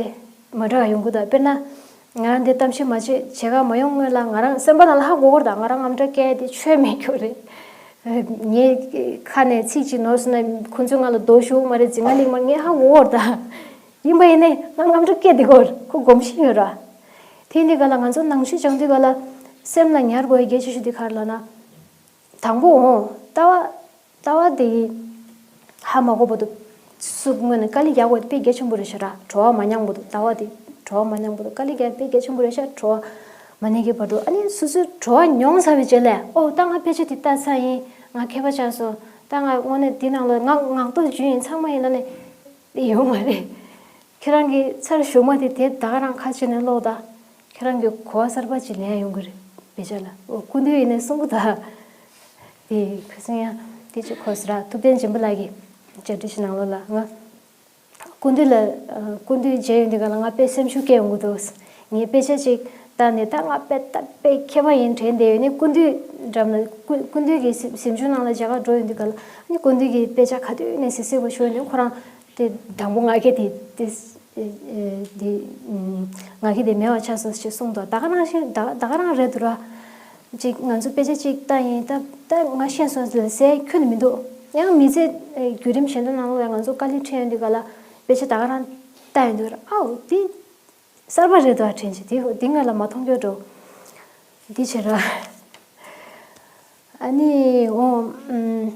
མ་འདྲ་བ་ཡོང་གི་འདུག་དཔེར་ན། ང་འདི་གཏམ་བཤད་མ་བྱེད་བྱེད་ག་མ་ཡོང་སྔོན་ལ་ང་རང་སེམས་པ་ནང་ལ་ཧ་གོ་གི་རེད། ད་ང་རང་དངངས་སྐྲག་སྐྱེ་དེ་ཆོས་མེད་རྒྱུ་རེད། ངའི་ཁ་ནས་ཚིག་ཅིག་ནོར་སོང་ན་ཁོ་ཚོས་ང་ལ་རྡོ་གཞུ་གི་མ་རེད། འཛིང་ང་ལིང་མ་ངས་ཧ་གོ་གི་རེད་ད། ཡིན་པ་ཡིན་ནའི་ང་དངངས་སྐྲག་སྐྱེ་དེ་གོ་རེད། ཁོ་སྒོམ་བཞིན་ཡོད་ར། དེ་ཡིན་དུས་ག་ལ་ང་ཚོ་ནང་ཆོས་སྦྱང་དུས་ག་ལ་སེམས་ལ་ཉར་དགོས་ཡ་གལ་ཆེ་ཤོས་དེ་ག་རེ་ལབ་ན། དང་པོ་འོང་ལྟ་བ། ལྟ་བ་དེ་ཧ་མ་གོ་བར་དུ་སུ་ངོས་ནས་དཀའ་ལས་རྒྱག་དགོས་དཔེ་གལ་ཆེན་པོ་རེད་ཤག་ར། བྲོ་བ་མ་མྱངས་བར་དུ། ལྟ་བ་དེ་བྲོ་བ་མ་མྱངས་བར་དུ་དཀའ་ལས་རྒྱག་དཔེ་གལ་ཆེན་པོ་རེད་ཤག་བྲོ་བ་མ་མྱངས་ཀྱི་བར་དུ། ཨ་ནི་སོ་སོའི་བྲོ་བ་མྱོང་ཚར་བའི་རྗེས་ལ་ཨོ་ད་ང་དཔེ་ཆ་དེ་ལྟ་ཚར་ཡིན། ང་མཁས་པ་ཆགས་སོང་། ད་ང་དངོས་གནས་འདི་ནང་ལ་ང་ངག་ཐོག་འཇུས་ཡིན། ཚང་མ་ཡིན་ལབ་ནས་ཡོང་མ་རེད། ཁྱེད་རང་གི་ཚར་གཞུག་མ་དེ་དེ་ད་ག་རང་ཁ་ཕྱེ་ནས་ཀློག་ད། ཁྱེད་རང་གི་གོ་བ་གསར་པ་ཅིག་ལེན་ཡོང་གི་རེད། དཔེ་ཆ་ལ་ཨོ་སྐུ་མདུན་ཡིན་ནས་གསུང་གི་ད། དེ་ཁ་སང་ཡང་དེ་ཅིག་གོ་སོང་ར། ཐུབ་བསྟན་སྦྱིན་པ་ལགས་ཀྱི་བཅར་འདྲི་ཞིག་ནང་ལོགས་ལ་ང་སྐུ་མདུན་ལ་སྐུ་མདུན་མཇལ་ཡོང་དུས་ག་ལ་ང་དཔེ་སེམས་ཤུགས་སྐྱེ་ཡོང་གི་འདུག་ངས་དཔེ་ཆ་ཅིག་བལྟས་ནས་ད་ང་དཔེ་ད་དཔེ་མཁས་པ་ཡིན་དྲན་བསྡད་ཡོད་ནས་སྐུ་མདུན་འགྲམ་ལ་སྐུ་སྐུ་མདུན་གྱི་གཟིམ་གཟིམ་ཆུང་ནང་ལ་མཇལ་ཁ་འགྲོ་ཡོང་དུས་ག་ལ་ཨ་ནི་སྐུ་མདུན་གྱི་དཔེ་ཆ་ག་དུས་ནས་གཟིགས་གཟིགས་པ་ཞུ་ནས་ཁོ་རང་དེ་དང་པོ་ང་རྒྱལ་དེ་དེ་དེ་ང་རྒྱལ་དེ་མེད་པ་ཆགས་སོང་ཞེས་གསུངས་འདུག་ད་ག་རང་བཞིན་ད་ད་ག་རང་རེད་འདུག་ར། ཅིག་ང་ཚོ་དཔེ་ཆ་ཅིག་ལྟ་ཡིན་ད་ད་ང་ཤེས་སོང་ཟེར་ཟེར་ཁྱོན་ནས་མི་འདུག་ཡང་མི་ཚེ་བརྒྱུད་རིམ་གཞན་དག་ནང་ལ་ང་ཚོ་དཀའ་ལས་འཕྲད་ཡོང་དུས་ག་ལ་དཔེ་ཆ་ད་ག་རང་ལྟ་ཡོང་དུས་ར་ཨའོ་དེ། གསར་པ་རེད་འདུག་ཨ་དྲན་ཅིག་དེ་དེ་སྔོན་ལ་མ་མཐོང་རྒྱུ་འགྲོ། འདི་བྱེད་ར། ཨ་ནི་འོ་ཨུམ།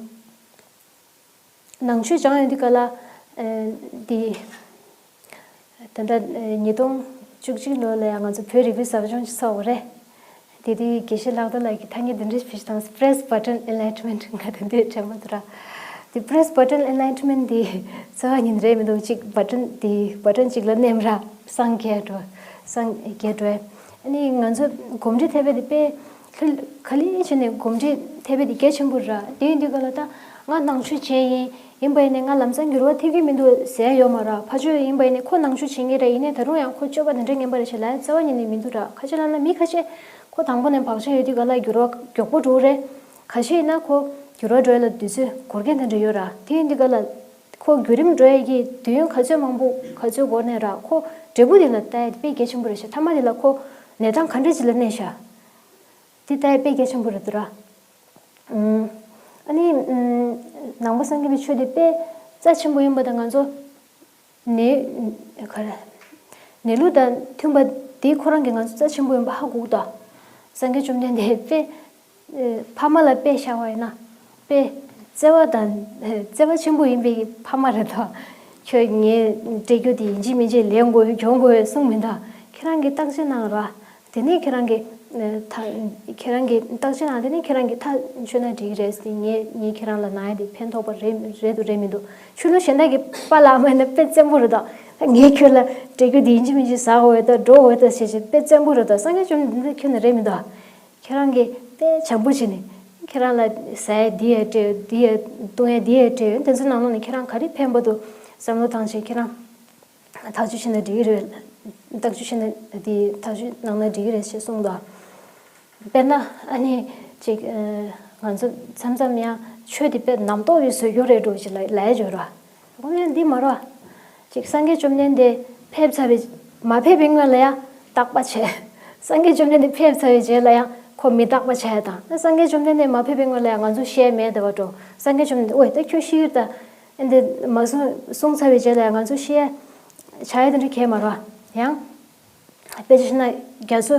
ནང་ཆོས་སྦྱང་ཡོང་དུས་ག་ལ་ཨ་འདི། ད་ལྟ་ཉིས་སྟོང་བཅུ་གཅིག་ལོ་ལ་ཡང་ང་ཚོ་བོད་རིག་པའི་ཟབ་སྦྱོང་ཅིག་ཚོགས་པ་རེད། དེ་དུས་དགེ་བཤེས་ལྷག་རྡོར་ལགས་ཀྱིས་ཐ་སྙད་འདི་འདྲ་ཞིག་བེད་སྤྱོད་བཏང་སོང་། Press button enlightenment ང་དེ་འདྲའི་དྲན་པ་འདུག་ར། དེ་press button enlightenment དེ་རྩ་བ་ཉིད་ནས་རེད་མི་འདུག་ཅིག་button དེ་button ཅིག་ལ་མནན་ར་སངས་རྒྱས་འགྲོ། སངས་རྒྱས་འགྲོ། ཨ་ནི་ང་ཚོ་གོམས་འདྲིས་ཐེབས་པ་དེ་དཔེ་ལྷོད་ག་ལེ་བྱས་ནས་གོམས་འདྲིས་ཐེབས་པ་དེ་གལ་ཆེན་པོ་ར། དེ་ཡིན་དུས་ག་ལ་ད་ང་ནང་ཆོས་བྱས་ཡིན། ཡིན་པ་ཡིན་ནའི་ང་ལམ་སང་འགྱུར་བ་ཐེབས་ཀྱི་མི་འདུག་ཟེར་ཡོད་མ་ར། ཕར་ཕྱོགས་ཡིན་པ་ཡིན་ནའི་ཁོ་ནང་ཆོས་བྱེད་མཁན་རེད། ཡིན་ནའི་ད་རུང་ཡང་ཁོ་སྤྱོད་པ་དེ་འདྲ་ངན་པ་རེད་ཞེས་ལབ་ཡ་རྩ་བ་ཉིད་ནས་མི་འདུག་ར། ཁ་ཆེ་ལབ་ན་མི་ཁ་ཤས་ཁོ་དང་པོ་ནས་བག་ཆགས་ཡོད་དུས་ག་ལ་འགྱུར་བ་མགྱོགས་པོ་འགྲོ་གི་རེད། ཁ་ཤས་ཡིན་ན་ཁོ་འགྱུར་བ་འགྲོ་ཡ་ལ་དུས་ཚོད་འགོར་མཁན་དེ་འདྲ་ཡོད་ར། དེ་ཡིན་དུས་ག་ལ་ཁོ་བརྒྱུད་རིམ་འགྲོ་ཡ་གི་དུས་ཡུན་ག་ཚོད་མང་པོ་ག་ཚོད་འགོར་ནའི་ར་ཁོ་འབྲས་བུ་དེ་ལ་ལྟ་ཡ་དེ་དཔེ་གལ་ཆེན་པོ་རེད་ཤག་མཐའ་མ་དེ་ལ་ཁོ་གནས་སྟངས་ག་འདྲ་ཅིག་ལ་གནས་ཤག་དེ་ལྟ་ཡ་དཔེ་གལ་ཆེན་པོ་རེད་འདུག་ར། ཨུམ། ཨ་ནི་ཨུམ། ནང་པ་སངས་རྒྱས་པའི་ཆོས་དེ་དཔེ་རྩ་ཆེན་པོ་ཡིན་པ་དང་ང་ཚོ་གནས་ག་རེ་གནས་ལུགས་དང་མཐུན་པ་དེ་ཁོ་རང་གིས་ང་ཚོ་རྩ་ཆེན་པོ་ཡིན་པ་ཧ་གོ་གི་འདུག་སངས་རྒྱས་བཅོམ་ལྡན་འདས་དཔེ་ཕ་མ་ལ་དཔེ་བཞག་པ་ཡིན་ན་དཔེ་བརྩེ་བ་དང་བརྩེ་བ་ཆེན་པོ་ཡིན་པའི་ཕ་མ་རེད་དོ། ཁྱོད་ངའི་སྤྲད་རྒྱུ་དེ་ཡིན་གཅིག་མིན་གཅིག་ལེན་དགོས་གྱོན་དགོས་གསུངས་མི་འདུག་ཁྱེད་རང་གིས་བརྟག་དཔྱད་གནང་ར། དེ་ནས་ཁྱེད་རང་གིས་ཨ་ད་ཁྱེད་རང་གིས་བརྟག་དཔྱད་གནང་། དེ་ནས་ཁྱེད་རང་གིས་ཐག་ཆོད་ན་འགྲིག་གི་རེད་ཟེར། ངས་ངས་ཁྱེད་རང་ལ་གནང་ཡ་དེ་ཕན་ཐོགས་པ་རེད་རེད་འདུག་རེད་མི་འདུག་ཆོས་ལུགས་གཞན་དག་གི་པཱ་ལགས་མ་ཡིན་ན་དཔེ་བཙན་པོ་རེད་དོ། ད་ངས་ཁྱོད་ལ་སྤྲད་རྒྱུ་དེ་ཡིན་གཅིག་མིན་གཅིག་ཟ་དགོས་ཡོད་དོ། འགྲོ་དགོས་ཡོད་དོ་ཟེར་བྱས་དཔེ་བཙན་པོ་རེད་དོ། སངས་རྒྱས་བཅོམ་ལྡན་འདས་ཁྱོན་ནས་རེད་མི་འདུག་ཁྱེད་རང་གིས་དཔེ་བྱམས་པོ་བྱས་ནས་ཁྱེད་རང་ལ་ཟ་ཡ་འདི་ཡ་སྤྲད་ཡོད། འདི་ཡ་བཏུང་ཡ་འདི་ཡ་སྤྲད་ཡོད། དེ་ཚོའི་ནང་ལོགས་ནས་ཁྱེད་རང་ག་རེ་ཕན་པ་འདུག་བསམ་བློ་བཏང་བྱས་ཁྱེད་རང་ཐག་གཅོད་བྱས་ན་འགྲིག་གི་རེད། ཐག་གཅོད་བྱས་ན་དེ་ཐག་གཅོད་གནང་ན་འགྲིག་གི་རེད་ཅེས་གསུངས་འདུག་དཔེར་ན་ཨ་ནི་ཅིག་ཨ་ང་ཚོ་མཚམས་མཚམས་ཡང་ཆོས་དེ་དཔེ་རྣམ་རྟོག་གི་བཟོ་རྒྱུ་རེད་འགྲོ་ཅིག་ལ་ལས་སྦྱོར་བ། དགོངས་ཡ་འདི་མ་རོ། ཅིག་སངས་རྒྱས་བཅོམ་ལྡན་འདས་ཕེབས་ཚར་བའི་མ་ཕེབས་པའི་སྔོན་ལ་ཡང་བརྟག་པ་བྱས། སངས་རྒྱས་བཅོམ་ལྡན་འདས་ཕེབས་ཚར་བའི་རྗེས་ལ་ཡང་ཁོ་མི་རྟག་པ་བྱས་དང་། སངས་རྒྱས་བཅོམ་ལྡན་འདས་མ་ཕེབས་པའི་སྔོན་ལ་ཡང་ང་ཚོ་ཤེས་མེད་བསྡད་པ་འགྲོ། སངས་རྒྱས་བཅོམ་ལྡན་འདས་ཨོ་ད་ཁྱོད་ཤི་ཡོད་ད། ཨེ་འདི་མ་གསུངས་གསུངས་ཚར་བའི་རྗེས་ལ་ཡང་ང་ཚོ་ཤེས་བྱ་ཡ་དེ་འདྲ་གས་མ་རོ། ཡང་དཔེ་ཆ་བཞག་ན་རྒྱ་མཚོ་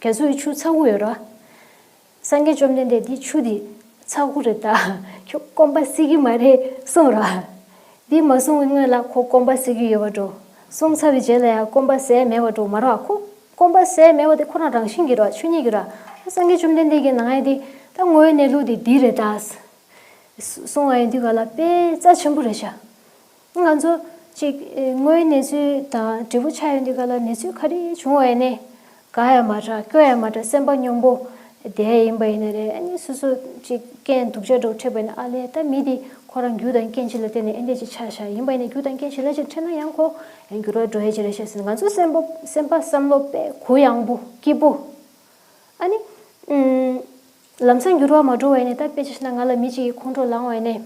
རྒྱ་མཚོ་ཡི་ཆུ་ཚ་བོ་ཡོད་རོ། སངས་རྒྱས་བཅོམ་ལྡན་འདས་འདི་ཆུ་འདི་ཚ་བོ་རེད་ད། ཁྱོད་སྐོམ་པ་སྲིད་ཀྱི་མ་རེད་གསུངས་ར། འདི་མ་གསུང་བའི་སྔོན་ལ་ཁོ་སྐོམ་པ་སྲིད་ཀྱི་ཡོད་པ་འགྲོ། གསུང་ཚར་བའི་རྗེས་ལ་ཡང་སྐོམ་པ་ཟད་མེད་པ་འགྲོ་མ་རེད་བ། ཁོ་སྐོམ་པ་ཟད་མེད་པ་དེ་ཁོ་རང་རང་བཞིན་གྱིས་རེད་བ། ཆོས་ཉིད་ཀྱིས་རེད། སངས་རྒྱས་བཅོམ་ལྡན་འདས་ཀྱིས་གནང་ཡ་དེ་ད་དངོས་ཡོད་གནས་ལུགས་དེ་འདི་རེད་ད། གསུང་བ་ཡིན་དུས་ག་ལ་དཔེ་རྩ་ཆེན་པོ་རེད་ཤག་ང་ཚོ་གཅིག་དངོས་ཡོད་གནས་ཚུལ་དང་འབྲས་བུ་ཆགས་ཡོང་དུས་ག་ལ་གནས་ཚུལ་ག་རེ་བྱུང་བ་ཡིན་ནའི། དགའ་ཡ་མ་དྲག་སྐྱོ་ཡ་མ་དྲག་སེམས་པ་སྙོམས་པོ་བསྡད་ཡིན་པ་ཡིན་ན་རེད། ཨ་ནི་སོ་སོ་ཅིག་རྐྱེན་སྡུག་ཅག་འགྲོ་འཕྲད་པ་ཡིན་ན་ཨ་ལས་ད་མི་དེ་ཁོ་རང་རྒྱུ་དང་རྐྱེན་ཅིག་ལ་བརྟེན་ནས་ཨེ་འདྲས་ཅིག་ཆགས་ཤག་ཡིན་པ་ཡིན་ན་རྒྱུ་དང་རྐྱེན་ཞིག་ལ་ཅིག་འཕྲད་ན་ཡང་ཁོ་ཡང་འགྱུར་བ་འགྲོ་ཡ་ཅིག་རེད་ཤག་ཟེར་ནས་ང་ཚོ་སེམས་པ་སེམས་པ་བསམ་བློ་དཔེ་གུ་ཡངས་པོ་སྐྱིད་པོ། ཨ་ནི་ཨུམ། ལམ་སང་འགྱུར་བ་མ་འགྲོ་བ་ཡིན་ནའི་ད་དཔེ་ཆ་བཞག་ན་ང་ལ་མི་གཅིག་གིས་ཁོང་ཁྲོ་ལངས་བ་ཡིན་ནའི།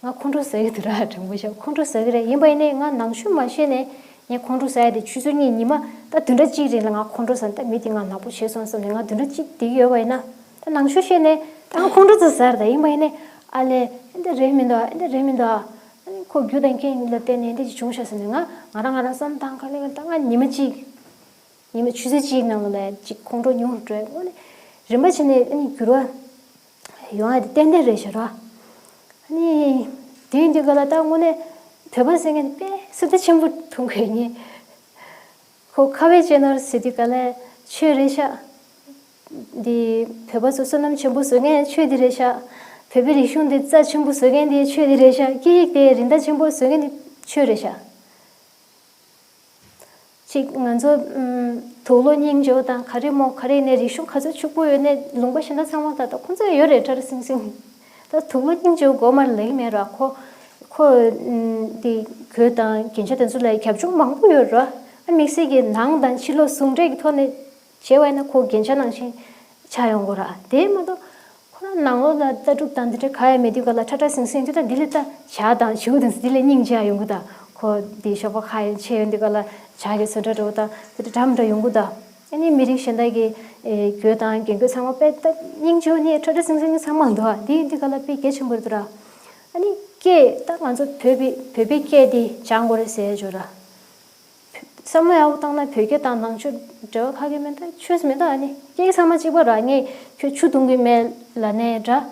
ང་ཁོང་ཁྲོ་ཟ་གི་འདུག་ར་དྲང་པོ་བཤད་ཁོང་ཁྲོ་ཟ་གི་རེད། ཡིན་པ་ཡིན་ནའི་ང་ནང་ཆོས་མ་ཤེས་ནའི་ངས་ཁོང་ཁྲོ་ཟ་ཡ་དེ་ཆུ་ཚོད་གཉིས་ཉི་མ་ད་བདུན་ཕྲག་གཅིག་རིང་ལ་ང་ཁོང་ཁྲོ་ཟ་ནས་ད་མི་དེ་ང་ནག་པོ་བྱས་སོང་བསམ་ནས་ང་བདུན་ཕྲག་གཅིག་བསྡད་ཀྱི་ཡོད་པ་ཡིན་ན་ད་ནང་ཆོས་ཤེས་ནའི་ད་ང་ཁོང་ཁྲོ་ཚོ་ཟ་ར་ད་ཡིན་པ་ཡིན་ནའི་ཨ་ལས་ཨེ་འདི་རེད་མི་འདུག་ཨེ་འདི་རེད་མི་འདུག་ཨ་ནི་ཁོ་རྒྱུ་དང་རྐྱེན་ལ་བརྟེན་ནས་ཨེ་འདི་ཅིག་བྱུང་ཤག་ཟེར་ནས་ང་ང་རང་ང་རང་བསམ་བཏང་ག་ལེ་ག་ལེ་ད་ང་ཉི་མ་གཅིག་ཉི་མ་ཆུ་ཚོད་གཅིག་ནང་ལ་ཅིག་ཁོང་ཁྲོ་ཉུང་རུ་འགྲོ་ཡ་དངོས་གནས་རིམ་པ་བྱས་ནས་ཨ་ནི་འགྱུར་བ་ཡོང་ཡ་དེ་ཏན་ཏན་རེད་ཤག་ར། ཨ་ནི་དེ་ཡིན་དུས་ག་ལ་ད་དངོས་གནས་བོད་པ་ཟེར་མཁན་དེ་དཔེ་སུ་ད་ཆེན་པོ་མཐོང་དགོས་ངེས། ཁོ་ཁ་བའི་གཅེས་ནོར་ཟེར་དུས་ག་ལ་ཆོས་རེད་ཤག་འདི་བོད་པ་ཚོ་བསོད་ནམས་ཆེན་པོ་བཟོ་མཁན་ཆོས་འདི་རེད་ཤག་བོད་པའི་རིག་གཞུང་འདི་རྩ་ཆེན་པོ་བཟོ་མཁན་འདི་ཆོས་འདི་རེད་ཤག་སྐད་ཡིག་དེ་རིན་ཐང་ཆེན་པོ་བཟོ་མཁན་འདི་ཆོས་རེད་ཤག་གཅིག་ང་ཚོ་ཨམ། དུག་ལོག་སྙིང་རྗེ་བོ་དང་ག་རེ་མོ་ག་རེ་ནས་རིག་གཞུང་ག་ཚོད་ཕྱུག་པོ་ཡོད་ནས་ལུང་པ་གཞན་དག་ཚང་མ་ད་ལྟ་ཁོང་ཚོ་ཡོད་རེད་ཁྲ་ཁྲ་སིང་སིང་། ད་དུག་ལོག་སྙིང་རྗེ་བོ་མགོ་མར་ལེགས་མེད་ར་ཁོ། ཁོ་ཨམ། དེ་གོས་དང་རྒྱན་ཆ་དེ་ཚོ་ལ་རྒྱབ་ལྗོངས་མང་པོ་ཡོད་ར། ཨ་དམིགས་བསལ་གྱི་ནང་དང་ཕྱི་ལོགས་ཟུང་འབྲེལ་གྱི་ཐོག་ནས་བྱས་པ་ཡིན་ན་ཁོ་རྒྱན་ཆ་ནང་བཞིན་ཆགས་ཡོང་གི་ར་དེ་མ་གཏོགས། ཁོ་རང་ནང་ལོགས་ལ་ལྟ་གྲུབ་དང་འདི་འདྲ་ག་ཡང་མེད་དུས་ག་ལ་ཁྲ་ཁྲ་ཟིང་ཟིང་དུས་ད་འདི་ལས་ད་ཇ་དང་བྱིའུ་དང་འདི་ལས་སྙིང་རྗེ་ཡ་ཡོང་གི་ད། ཁོ་འདི་ཞོགས་པ་ཁ་ཡང་ཕྱེ་ཡོང་དུས་ག་ལ་ཇ་གི་བཟོ་འདྲ་འདྲ་བོ་ད་འདི་འདྲ་འདྲ་མི་འདྲ་ཡོང་གི་ད། ཨ་ནི་མི་རིགས་གཞན་དག་གི་ཨེ་གོས་དང་རྒྱན་གོས་ཚང་མ་དཔེ་ད་སྙིང་རྗེ་བོ་ནི་ཁྲ་ཁྲ་ཟིང་ཟིང་ཚང་མ་འདུག་ཨ། འདི་ཡིན་དུས་ག་ལ་དཔེ་གལ་ཆེན་པོ་རེད་འདུག་ར། ཨ་ནི་སྐད་ད་ང་ཚོ་བོད་པའི་བོད་པའི་སྐད་འདི་སྦྱང་དགོས་རེད་ཟེར་ཡ་ཅིག་ཡོད་ར། བསམ་བློ་ཡག་པོ་བཏང་ན་བོད་སྐད་དང་ནང་ཆོས་འབྲེལ་བ་ཁ་གི་མེད་ད་ཆོས་སུ་མེད་ད། ཨ་ནི་སྐད་ཚང་མ་གཅིག་པ་ར། ངས་ཁྱོད་ཆུ་འཐུང་གི་མེད་ལབ་ནའི་འདྲ།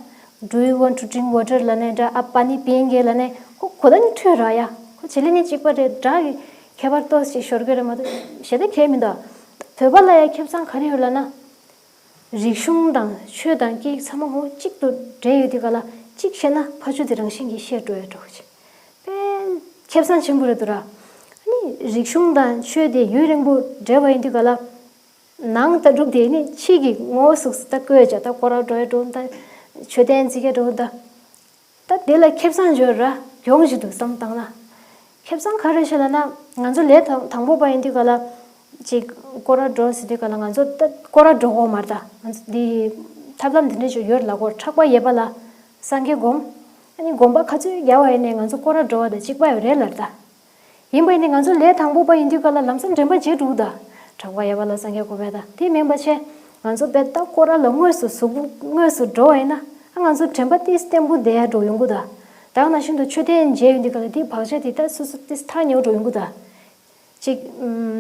Do you want to drink water ལབ་ནའི་འདྲ། ཨ་པ་ནི་པིན་གི་ལབ་ནའི་ཁོ་གོ་ད་ནི་འཕྲོད་ར་ཡ། ཁོ་བྱེད་ལས་ནི་གཅིག་པ་རེད། སྒྲ་གི་ཁྱད་པར་ཏོག་ཙམ་ཤོར་གི་རེད་མ་གཏོགས་གཞན་དག་གང་ཡང་མི་འདུག་བོད་པ་ལ་ཡ་ཁེ་བཟང་ག་རེ་ཡོད་ལབ་ན། རིག་གཞུང་དང་ཆོས་དང་སྐད་ཡིག་ཚང་མ་ངོ་གཅིག་ཏུ་འདྲེས་ཡོད་དུས་ག་ལ་གཅིག་བཤད་ན་ཕ་ཆོས་དེ་རང་བཞིན་གྱིས་ཤེས་འགྲོ་ཡ་འགྲོ་གི་ཅིག་དཔེ་ཁེ་བཟང་ཆེན་པོ་རེད་འདུག་ར། ཨ་ནི་རིག་གཞུང་དང་ཆོས་དེ་ཡུན་རིང་པོ་འདྲེས་པ་ཡིན་དུས་ག་ལ་ནང་ལྟ་གྲུབ་དེ་ནི་ཕྱི་གི་ངོ་བོ་གཟུགས་སུ་ལྟ་དགོས་ཀྱང་ད་སྐོར་ར་འགྲོ་ཡ་འགྲོ་ད་མཆོད་རྟེན་བརྩིགས་ཡ་འགྲོ་ད། ད་དེ་ལ་ཁེ་བཟང་འབྱོར་ར་གྱོང་ཞིག་འདུག་བསམ་བཏང་ན། ཁེ་བཟང་ག་རེ་ཤེས་ལབ་ན་ང་ཚོ་ལས་དང་དང་པོ་པ་ཡིན་དུས་ག་ལ་ཅིག་སྐོར་ར་འགྲོ་ཟེར་དུས་ག་ལ་ང་ཚོ་ད་སྐོར་ར་འགྲོ་གོ་མ་རེད་ད། ང་ཚོ་འདི་ཐབས་ལམ་འདི་འདྲ་ཅིག་ཡོད་ལབ་གོ། ཕྲག་པ་ཡོད་པ་ལ་སངས་རྒྱས་སྒོམ། ཨ་ནི་སྒོམ་པ་ག་ཚོད་རྒྱག་པ་ཡིན་ནའི་ང་ཚོ་སྐོར་ར་འགྲོ་བ་དང་གཅིག་པ་ཡོད་རེད་ལབ་ད། ཡིན་པ་ཡིན་ནའི་ང་ཚོ་ལས་དང་པོ་པ་ཡིན་དུས་ག་ལ་ལམ་སང་དྲན་པ་བརྗེད་འགྲོ་གི་ད། ཕྲག་པ་ཡོད་པ་ལ་སངས་རྒྱས་སྒོམ་པ་ད་དེ་མིན་པ་བྱས། ང་ཚོ་དཔེ་ད་སྐོར་ར་ལ་དངོས་སུ་གཟུགས་པོ་དངོས་སུ་འགྲོ་བ་ཡིན་ན་ཨ་ང་ཚོ་དྲན་པ་ཏིས་བརྟན་པོ་བསྡད་ཡ་འགྲོ་ཡོང་གི་ད། ད་ག་ནང་བཞིན་དུ་མཆོད་རྟེན་མཇལ་ཡོང་དུས་ག་ལ་དེའི་བག་ཆགས་དེ་ད་སོ་སོ་དེ་ཐག་ཉེ་བོ་འགྲོ་ཡོང་གི་འདུག་ཅིག་ཨུམ།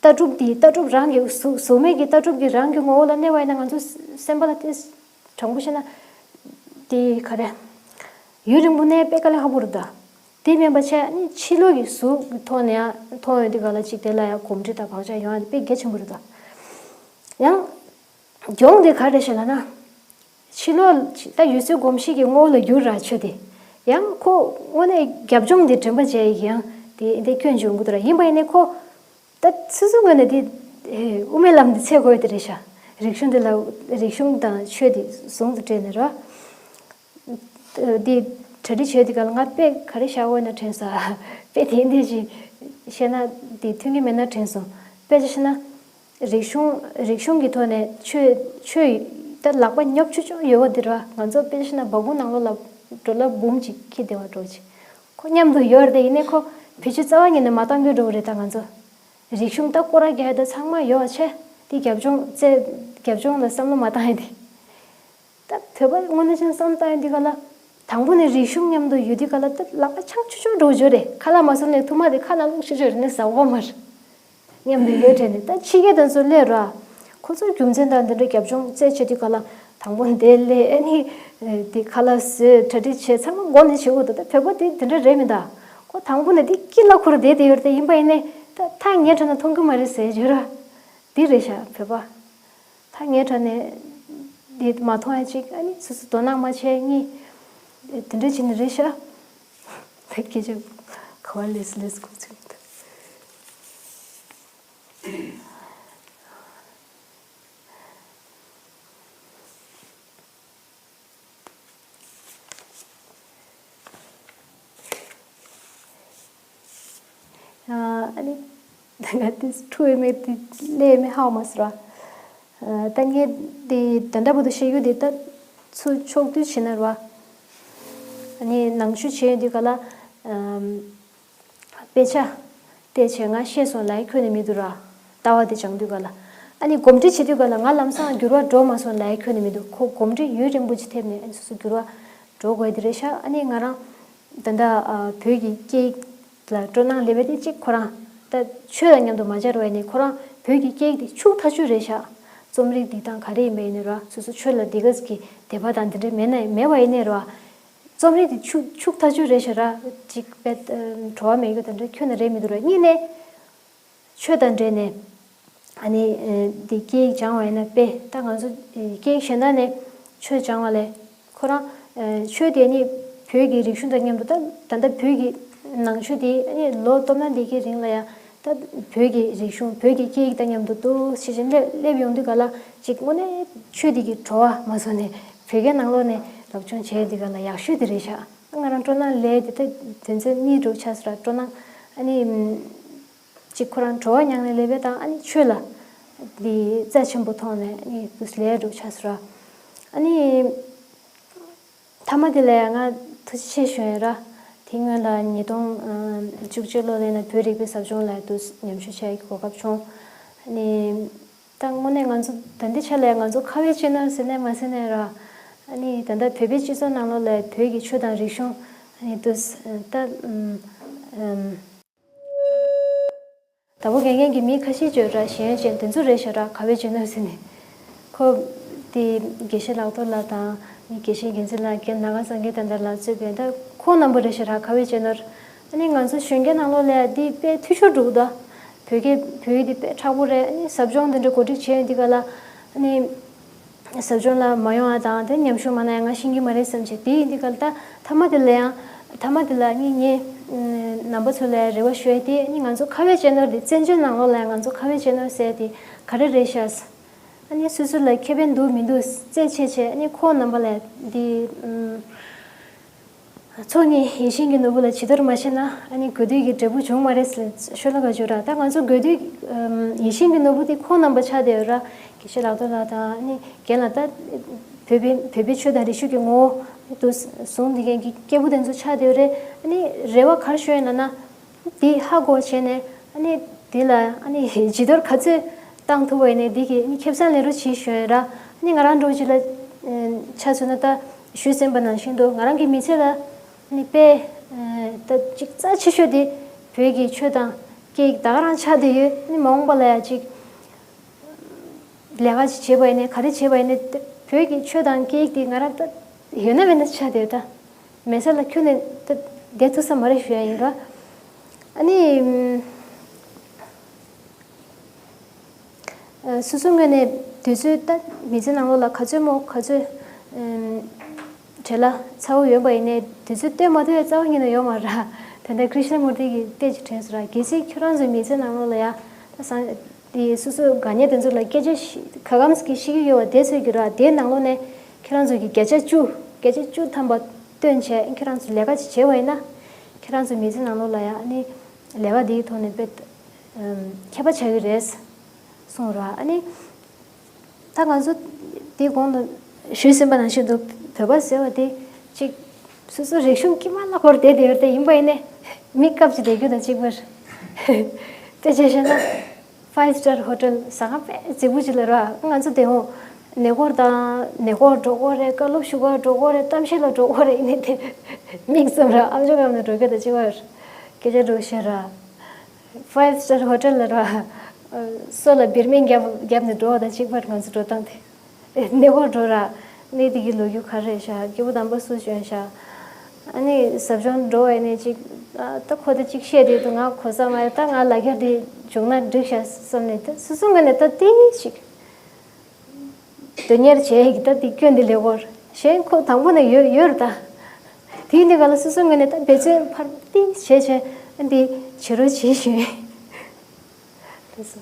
ལྟ་གྲུབ་དེ་ལྟ་གྲུབ་རང་གི་གཟུགས་གཟུགས་མེད་ཀྱི་ལྟ་གྲུབ་ཀྱི་རང་གི་ངོ་བོ་ལ་གནས་པ་ཡིན་ན་ང་ཚོ་སེམས་པ་ལ་དེ་དྲང་པོ་བཤད་ན་དེ་ག་རེ། ཡུན་རིང་པོ་གནས་དཔེ་དཀའ་ལས་ཁག་པོ་རེད་ད། དེ་མིན་པ་བྱས་ནི་ཕྱི་ལོགས་ཀྱི་གཟུགས་ཀྱི་ཐོག་ནས་ཡང་མཐོང་ཡོང་དུས་ག་ལ་ཅིག་དེ་ལ་ཡང་གོམས་འདྲིས་དང་བག་ཆགས་ཡོང་ཡ་དེ་དཔེ་གལ་ཆེན་པོ་རེད་ད། ཡང་། གྱོང་དེ་ག་རེ་ཞེ་ལབ་ན། ཕྱི་ལོགས་ད་ཡུལ་སྲོལ་གོམས་གཤིས་ཀྱི་ངོ་བོ་ལ་འགྱུར་ར་ཆོས་དེ། ཡང་ཁོ་དངོས་གནས་རྒྱབ་ལྗོངས་དེ་དྲན་པ་བྱས་ཡིན་ཡང་དེ་འདི་སྐྱོན་བྱུང་གི་འདུག་ར། ཡིན་པ་ཡིན་ནའི་ཁོ། ད་སོ་སོ་ངོས་ནས་དེ། དབུ་མའི་ལམ་དེ་འཚོལ་དགོས་དེ་རེད་ཤག་རིག་གཞུང་དེ་ལ་རིག་གཞུང་དང་ཆོས་དེ་ཟུང་དུ་འབྲེལ་ནས་ར། དེ་གྲ་སྒྲིག་བྱས་དེ་ག་ལ་ང་དཔེ་ག་རེ་བཞག་དགོས་ན་དྲན་ས། དཔེ་དེ་འདི་ཞིག་བཤད་ན་དེ་མཐུན་གྱི་མེད་ན་དྲན་སོང་། དཔེ་ཆ་བཤད་ན། རིག་གཞུང་རིག་གཞུང་གི་ཐོག་ནས་ཆོས་ཆོས་ད་ལག་པ་ཉོབ་ཆུ་ཆུ་ཡོད་པ་འདི་ར། ང་ཚོ་དཔེ་ཆ་ན་སྦ་ཁུང་ནང་ལོགས་ལ་འགྲོ་ལ་འབུམ་གཅིག་ཁྱེར་བསྡད་པ་འགྲོ་ཅིག་ཁོ་མཉམ་དུ་ཡོད་རེད་དེ། ཡིན་ནའི་ཁོ་བེད་སྤྱོད་རྩ་བ་ཉིད་ནས་མ་བཏང་རྒྱུ་འགྲོ་གི་རེད། ད་ང་ཚོ་རིག་གཞུང་ད་སྐོར་ར་རྒྱག་ཡ་ད་ཚང་མ་ཡོད་ཆེ། དེ་རྒྱབ་ལྗོངས་རྩེ་རྒྱབ་ལྗོངས་ལ་བསམ་བློ་མ་བཏང་ཡ་དེ། ད་བོད་པ་དངོས་གནས་ཅན་བསམ་བཏང་ཡོང་དུས་ག་ལ། དང་པོ་ནས་རིག་གཞུང་མཉམ་དུ་ཡོད་དུས་ག་ལ་ད་ལག་པ་ཆག་ཆུ་ཆུ་འགྲོ་རྒྱུ་རེད། ཁ་ལག་མ་བཟོ་ནས་ཐུར་མ་དེ་ཁ་ནང་བླུགས་ཆུ་ཆུ་རེད་ནས་ཟ་འོ་མ་རེད། མཉམ་དུ་ཡོད་དྲན་ནས་ད་ཕྱི་རྒྱལ་དང་ཚོ་སླེབས་ར། ཁོ་ཚོར་རྒྱུ་མཚན་དང་འདི་འདྲ་རྒྱབ་ལྗོངས་རྩད་ཆོད་དུས་ག་ལ་དང་པོ་འདི་སླེབས་ཨ་ནི། དེ་ཁ་ལག་བཟོས་གྲ་སྒྲིག་བྱས་ཚང་མ་མགོ་ནས་བྱེད་དགོས་འདུག་ད་བོད་པ་དེ་འདི་འདྲ་རེད་མི་ད། ཁོ་དང་པོ་ནས་དེ་སྐྱིད་ལ་ཁུར་བསྡད་དེ་ཡོད་རེད་དེ། ཡིན་པ་ཡིན་ནས་ད་ཐག་ཉེ་དྲགས་ན་མཐོང་གི་མ་རེད་ཟེར་བརྗོད་ར། འདི་རེད་ཤག་བོད་པ། ཐག་ཉེ་དྲགས་ནས་འདི་མ་མཐོང་ཡ་གཅིག་ཨ་ནི་སོ་སོ་དོ་སྣང་མ་བྱས་གཉིས། དེ་འདྲ་བྱས་ནས་རེད་ཤག་ད་སྐད་ཆ་ག་བ་ལས་སུ་ལས་སུ་གོ་ཚུལ་མི་འདུག་ཨ་ནི། ད་ག་དེ་ཁྲུ་ཡོད་མེད་དེ་ལས་མེད་ཧ་མ་སི་ར། ད་ངས་དེ་ད་ལྟ་བར་དུ་བཤད་རྒྱུ་དེ་ད་ཚུར་ཕྱོགས་བསྡུས་བྱས་ན་ར། ཨ་ནི་ནང་ཆོས་བྱས་ཡོང་དུས་ག་ལ། དཔེ་ཆ། བལྟས་བྱས་ང་ཤེས་སོང་ལབ་ཡ་ཁྱོན་ནས་མི་འདུག་ར། ལྟ་བ་དེ་སྦྱང་དུས་ག་ལ། ཨ་ནི་གོམས་འདྲིས་བྱེད་དུས་ག་ལ་ང་ལམ་སང་འགྱུར་བ་འགྲོ་མ་སོང་ལབ་ཡ་ཁྱོན་ནས་མི་འདུག་ཁོ་གོམས་འདྲིས་ཡུན་རིང་པོ་ཅིག་ཐེབས་ནས་ཨ་ནི་སོ་སོ་འགྱུར་བ་འགྲོ་དགོས་དེ་རེད་ཤག་ཨ་ནི་ང་རང་ད་ལྟ་ཨ་བོད་ཀྱི་སྐད་ཡིག་ལ་སྤྲོ་སྣང་སླེབས་པ་དེ་གཅིག་ཁོ་རང་ད་ཆོས་དང་མཉམ་དུ་མ་སྦྱར་བ་ཡིན་ནའི་ཁོ་རང་བོད་ཀྱི་སྐད་ཡིག་དེ་ཕྱུག་ཐག་ཆོད་རེད་ཤག་རྩོམ་རིག་འདི་དང་ག་རེ་ཡིན་པ་ཡིན་ནའི་ར། སོ་སོ་ཆོས་ལ་དེ་ག་ཟིག་གི་དད་པ་དང་དེ་འདྲ་མེད་ན་མེད་པ་ཡིན་ནའི་ར། རྩོམ་རིག་དེ་ཕྱུག་ཕྱུག་ཐག་ཆོད་རེད་ཤག་ར། གཅིག་དཔེ་བྲོ་བ་མེད་རྒྱུ་དེ་འདྲ་ཁྱོན་ནས་རེད་མི་འདུག་ར། གཉིས་ནས་ཆོས་དང་འབྲེལ་ནས་ཨ་ནི་འདི་སྐད་ཡིག་སྦྱང་བ་ཡིན་ན་དཔེ་ད་ང་ཚོ་སྐད་ཡིག་གཞན་དག་ནས་ཆོས་སྦྱང་བ་ལས་ཁོ་རང་ཆོས་དེ་ནི་བོད་ཀྱི་རིག་གཞུང་དང་མཉམ་དུ་ད་ད་ལྟ་བོད་ཀྱི་ནང་ཆོས་དེ་ཨ་ནི་ལོ་སྟོང་ཕྲག་འདི་གའི་རིང་ལ་ཡང་ད་བོད་ཀྱི་རིག་གཞུང་བོད་ཀྱི་སྐད་ཡིག་དང་མཉམ་དུ་འདུག་ཤེས་བཞིན་སླེབས་སླེབས་ཡོང་དུས་ག་ལ་ཅིག་དངོས་གནས་ཆོས་འདི་གི་བྲོ་བ་མ་བཟོ་ནས་བོད་སྐད་ནང་ལོགས་ནས་སློབ་སྦྱོང་བྱས་འདི་ག་ལ་ཡག་ཤོས་དེ་རེད་ཤག་ང་རང་སྤྲོ་སྣང་ལས་དེ་ད་དོན་ཚན་གཉིས་འགྲོ་ཆགས་སོང་ར། སྤྲོ་སྣང་ཨ་ནི་ཅིག་ཁོ་རང་བྲོ་བ་མྱངས་ནས་སླེབས་པ་དང་ཨ་ནི་ཆོས་ལ་འདི་རྩ་ཆེན་པོ་མཐོང་ནས་ཨ་ནི་དུས་ལས་འགྲོ་ཆགས་སོང་ར། ཨ་ནི། མཐའ་མ་དེ་ལ་ཡང་ང་ཐུགས་རྗེ་ཆེ་ཞུ་ཡ་ར། དེ་སྔོན་ལ་ཉིས་སྟོང་བཅུ་གཅིག་ལོ་ལ་ཡིན་ན་བོད་རིག་པའི་ཟབ་སྦྱོང་ལ་དུ་མཉམ་ཞུགས་བྱ་ཡག་གི་གོ་སྐབས་བྱུང་། ཨ་ནི། ད་དངོས་གནས་ང་ཚོ་ད་ལྟའི་ཆ་ལ་ཡང་ང་ཚོ་ཁ་བའི་ཅན་ནོར་ཟེར་ནས་མ་ཟེར་ནས་ར། ཨ་ནི་ད་ལྟ་བོད་པའི་སྤྱི་ཚོགས་ནང་ལོགས་ལ་བོད་ཀྱི་ཆོས་དང་རིག་གཞུང་ཨ་ནི་དུ་ད་ཨམ། དང་པོ་དགེ་རྒན་གྱི་མི་ཁ་ཤས་བརྗོད་ར་ཤེས་ཡོན་ཅན་དེ་ཚོ་རེད་ཤག་ར། ཁ་བའི་ཅན་ནོར་ཟེར་ནས། ཁོ། དེ་དགེ་བཤེས་ལག་ཐོག་ལགས་དང་། དགེ་བཤེས་འགན་འཛིན་ལགས། རྒན་ནང་ང་སངས་རྒྱས་དང་འདྲ་ལགས་གཙོས་པའི་ད་ཁོང་རྣམ་པ་རེད་ཤག་ར། ཁ་བའི་ཅན་ནོར། ཨ་ནི་ང་ཚོ་གཞོན་སྐྱེས་ནང་ལོགས་ལ་འདི་དཔེ་འཐུས་ཤོར་འགྲོ་གི་འདུག་བོད་སྐད་བོད་ཡིག་འདི་དཔེ་མཁྲེགས་པོ་རེད། ཨ་ནི་ཟབ་སྦྱོང་འདི་འདྲ་གོ་སྒྲིག་བྱས་ཡོང་དུས་ག་ལ། ཨ་ནི། ཟབ་སྦྱོང་ལ་མ་ཡོང་བ་དང་དེ་མཉམ་ཞུགས་མ་གནང་ཡ་ང་ཤེས་ཀྱི་མ་རེད་བསམ་བྱས། དེ་ཡིན་དུས་ག་ལ་ད་མཐའ་མ་དེ་ལ་ཡང་མཐའ་མ་དེ་ལ་ནི་ངས་རྣམ་པ་ཚོ་ལ་རེ་བ་ཞུ་ཡ་དེ་ནི་ང་ཚོ་ཁ་བའི་ཅན་ནོར་དེ་བཙན་བྱོལ་ནང་ལོགས་ལ་ཡང་ང་ཚོ་ཁ་བའི་ཅན་ནོར་ཟེར་ཡ་དེ་ག་རེ་རེད་ཤག་ཨ་ནི་སོ་སོ་ལ་ཁེ་ཕན་འདུག་མི་འདུག་རྩད་ཆོད་བྱས། ཨ་ནི་ཁོང་རྣམ་པ་ལ་དེ། ཚོགས་གཉིས་ཡིད་བཞིན་གྱི་ནོར་བུ་ལ་བྱི་དོར་མ་བྱས་ན་ཨ་ནི་དགོས་འདོད་ཀྱི་འབྲས་བུ་འབྱུང་མ་རེད་ཟེར་ཤོད་ལ་ག་བརྗོད་ར། ད་ང་ཚོ་དགོས་འདོད་ཡིད་བཞིན་གྱི་ནོར་བུ་དེ་ཁོང་རྣམ་པ་ཆགས་བསྡད་ཡོད་ར། དགེ་བཤེས་ལག་ཐོག་ལགས་དང་ཨ་ནི་རྒན་ལགས། ད་བོད་པའི་བོད་པའི་ཆོས་དང་རིག་གཞུང་གི་ངོ་བོ་དུ་བཟུང་བསྡད་མཁན་གྱི་སྐྱེས་བུ་དེ་ཚོ་ཆགས་བསྡད་ཡོད་རེད། ཨ་ནི་རེ་བ་ག་རེ་ཞུ་ཡིན་ལབ་ན། དེ་ཧ་གོ་བྱས་ནས་ཨ་ནི་དེ་ལ་ཨ་ནི་བྱི་དོར་ག་ཚོད་བཏང་ཐུབ་པ་ཡིན་ནའི་དེ་གི་ཨ་ནི་ཁེ་བཟང་ལེན་རོགས་བྱེད་ཞུ་ཡིན་ར། ཨ་ནི་ང་རང་འདྲ་བོ་ཅིག་ལ་ཆ་མཚོན་ན་ད་ཞུས་ཟིན་པ་ནང་བཞིན་དུ་ང་རང་གི་མི་ཚེ་ལ་ ནི་དཔེ་ད་ཅིག་རྩ་ཆེ་ཤོས་དེ་བོད་ཀྱི་ཆོས་དང་སྐད་ཡིག་ད་ག་རང་ཆགས་བསྡད་ཡོད། ནི་མ་འོངས་པ་ལ་ཡང་ཅིག་ལས་ཀ་ཅིག་བྱེད་པ་ཡིན་ནའི་ག་རེ་བྱེད་པ་ཡིན་ནའི་བོད་ཀྱི་ཆོས་དང་སྐད་ཡིག་དེ་ང་རང་ད་ཡོད་ན་མེད་ན་ཆགས་བསྡད་ཡོད། ད་མེད་ས་ལ་ཁྱོན་ནས་ད་བསྡད་ཐུབ་ས་མ་རེད་ཞུ་ཡ་ཡིན་ར། ཨ་ནི། སོ་སོའི་ངོས་ནས་དུས་ཚོད་ལྟ་མི་ཚེ་ནང་ལོགས་ལ་ག་ཚོད་མོ་ག་ཚོད་བྲེལ་བ་ཚ་བོ་ཡོད་པ་ཡིན་ནའི་དུས་ཚོད་སྟོན་མ་ཐུབ་ཡ་རྩ་བ་ཉིད་ནས་ཡོད་མ་རེད། ད་ལྟ་ཀྲི་ཤ་མུར་ཏི་གིས་སྐད་ཅིག་དྲན་སོང་ར། གལ་སྲིད་ཁྱོད་རང་ཚོའི་མི་ཚེ་ནང་ལོགས་ལ་ཡ་ད་སང་དེ་སོ་སོའི་དགའ་ཉེ་དེ་ཚོ་ལ་སྐད་ཆ་ཞིག་ག་གམ་ཞིག་ཤེས་ཀྱི་ཡོད་པ་དེ་ཚོ་གི་ར། དེའི་ནང་ལོགས་ནས་ཁྱོད་རང་ཚོ་གི་བརྒྱ་ཆ་བཅུ་བརྒྱ་ཆ་བཅུ་ཐམ་པ་བཏོན་བྱས་ཁྱོད་རང་ཚོ་ལས་ཀ་ཅིག་བྱས་པ་ཡིན་ན་ཁྱོད་རང་ཚོའི་མི་ཚེ་ནང་ལོགས་ལ་ཡ་ཨ་ནི་ལས་ཀ་དེའི་ཐོག་ནས་དཔེ། ཁྱད་པར་ཆགས་ཀྱི་རེད་གསུངས་ར། ཨ་ནི་ད་ང་ཚོ་དེའི་གོང་དུ་ཞུས་ཟིན་པ་ནང་བཞིན་དུ་བོད་པ་ཟེར་བ་དེ་གཅིག་སོ་སོ་རིག་གཞུང་དཀྱིལ་མ་ལ་བསྐོར་བསྡད་དེ་ཡོད་དེ་ཡིན་པ་ཡིན་ནའི་མི་སྐབས་ཅིག་བསྡད་རྒྱུ་དང་གཅིག་པར་དཔེ་ཆ་བཤད་ན་ཕའིབ་སི་ཊར་ཧོ་ཊེལ་ཟ་ཁང་དཔེ་རྫིག་པོ་ཅིག་ལ་ར། ང་ཚོ་དེ་འོང་ནས་སྐོར་དང་ནས་སྐོར་འགྲོ་དགོས་རེད། བཀའ་སློབ་ཞུ་གར་འགྲོ་དགོས་རེད། གཏམ་བཤད་ལ་འགྲོ་དགོས་རེད། ཡིན་ནའི་དེ་མིག་བཙུམ་ར་ཨམ་ཅོག་གམ་ནས་འགྲོ་རྒྱུ་དང་གཅིག་པར་སྐད་ཆ་འགྲོ་བཤད་ར། ཕའིབ་སི་ཊར་ཧོ་ཊེལ་ལ་ར། སོ་ལ་བིར་སྨན་བརྒྱབ་བརྒྱབ་ནས་འགྲོ་བ་དང་གཅིག་པར་ང་ཚོ་འགྲོ་སྟངས་དེ། གནས་སྐོར་འགྲོ་ར། གནས་དེ་གི་ལོ་རྒྱུས་ག་རེ་རེད་ཤག་སྐྱེས་བུ་དམ་པ་སུ་བྱོན་ཤག་ཨ་ནི་ཟབ་སྦྱོང་འགྲོ་བ་ཡིན་ནའི་གཅིག་ད་ཁོ་ད་གཅིག་བཤད་དེ་འདུག་ང་གོ་ས་མ་རེད། ད་ང་ལ་རྒྱ་དེ་བྱུང་ན་འགྲིག་ཤག་བསམ་ནས་ད་སོ་སོ་ངོས་ནས་ད་ཏིང་ཞིག་དོན་གཉེར་བྱས་ཡིག་ད་འདི་སྐྱོན་འདི་ལས་སྐོར་གཞན་ཁོ་དང་པོ་ནས་ཡོད་ཡོད་རེད་ད། དེའི་འདི་ག་ལ་སོ་སོའི་ངོས་ནས་ད་འབད་བརྩོན་ཕར་ཏིག་བྱས་བྱས་འདི་བྱེད་རོགས་བྱེད་ཞུ། ལགས་སོ།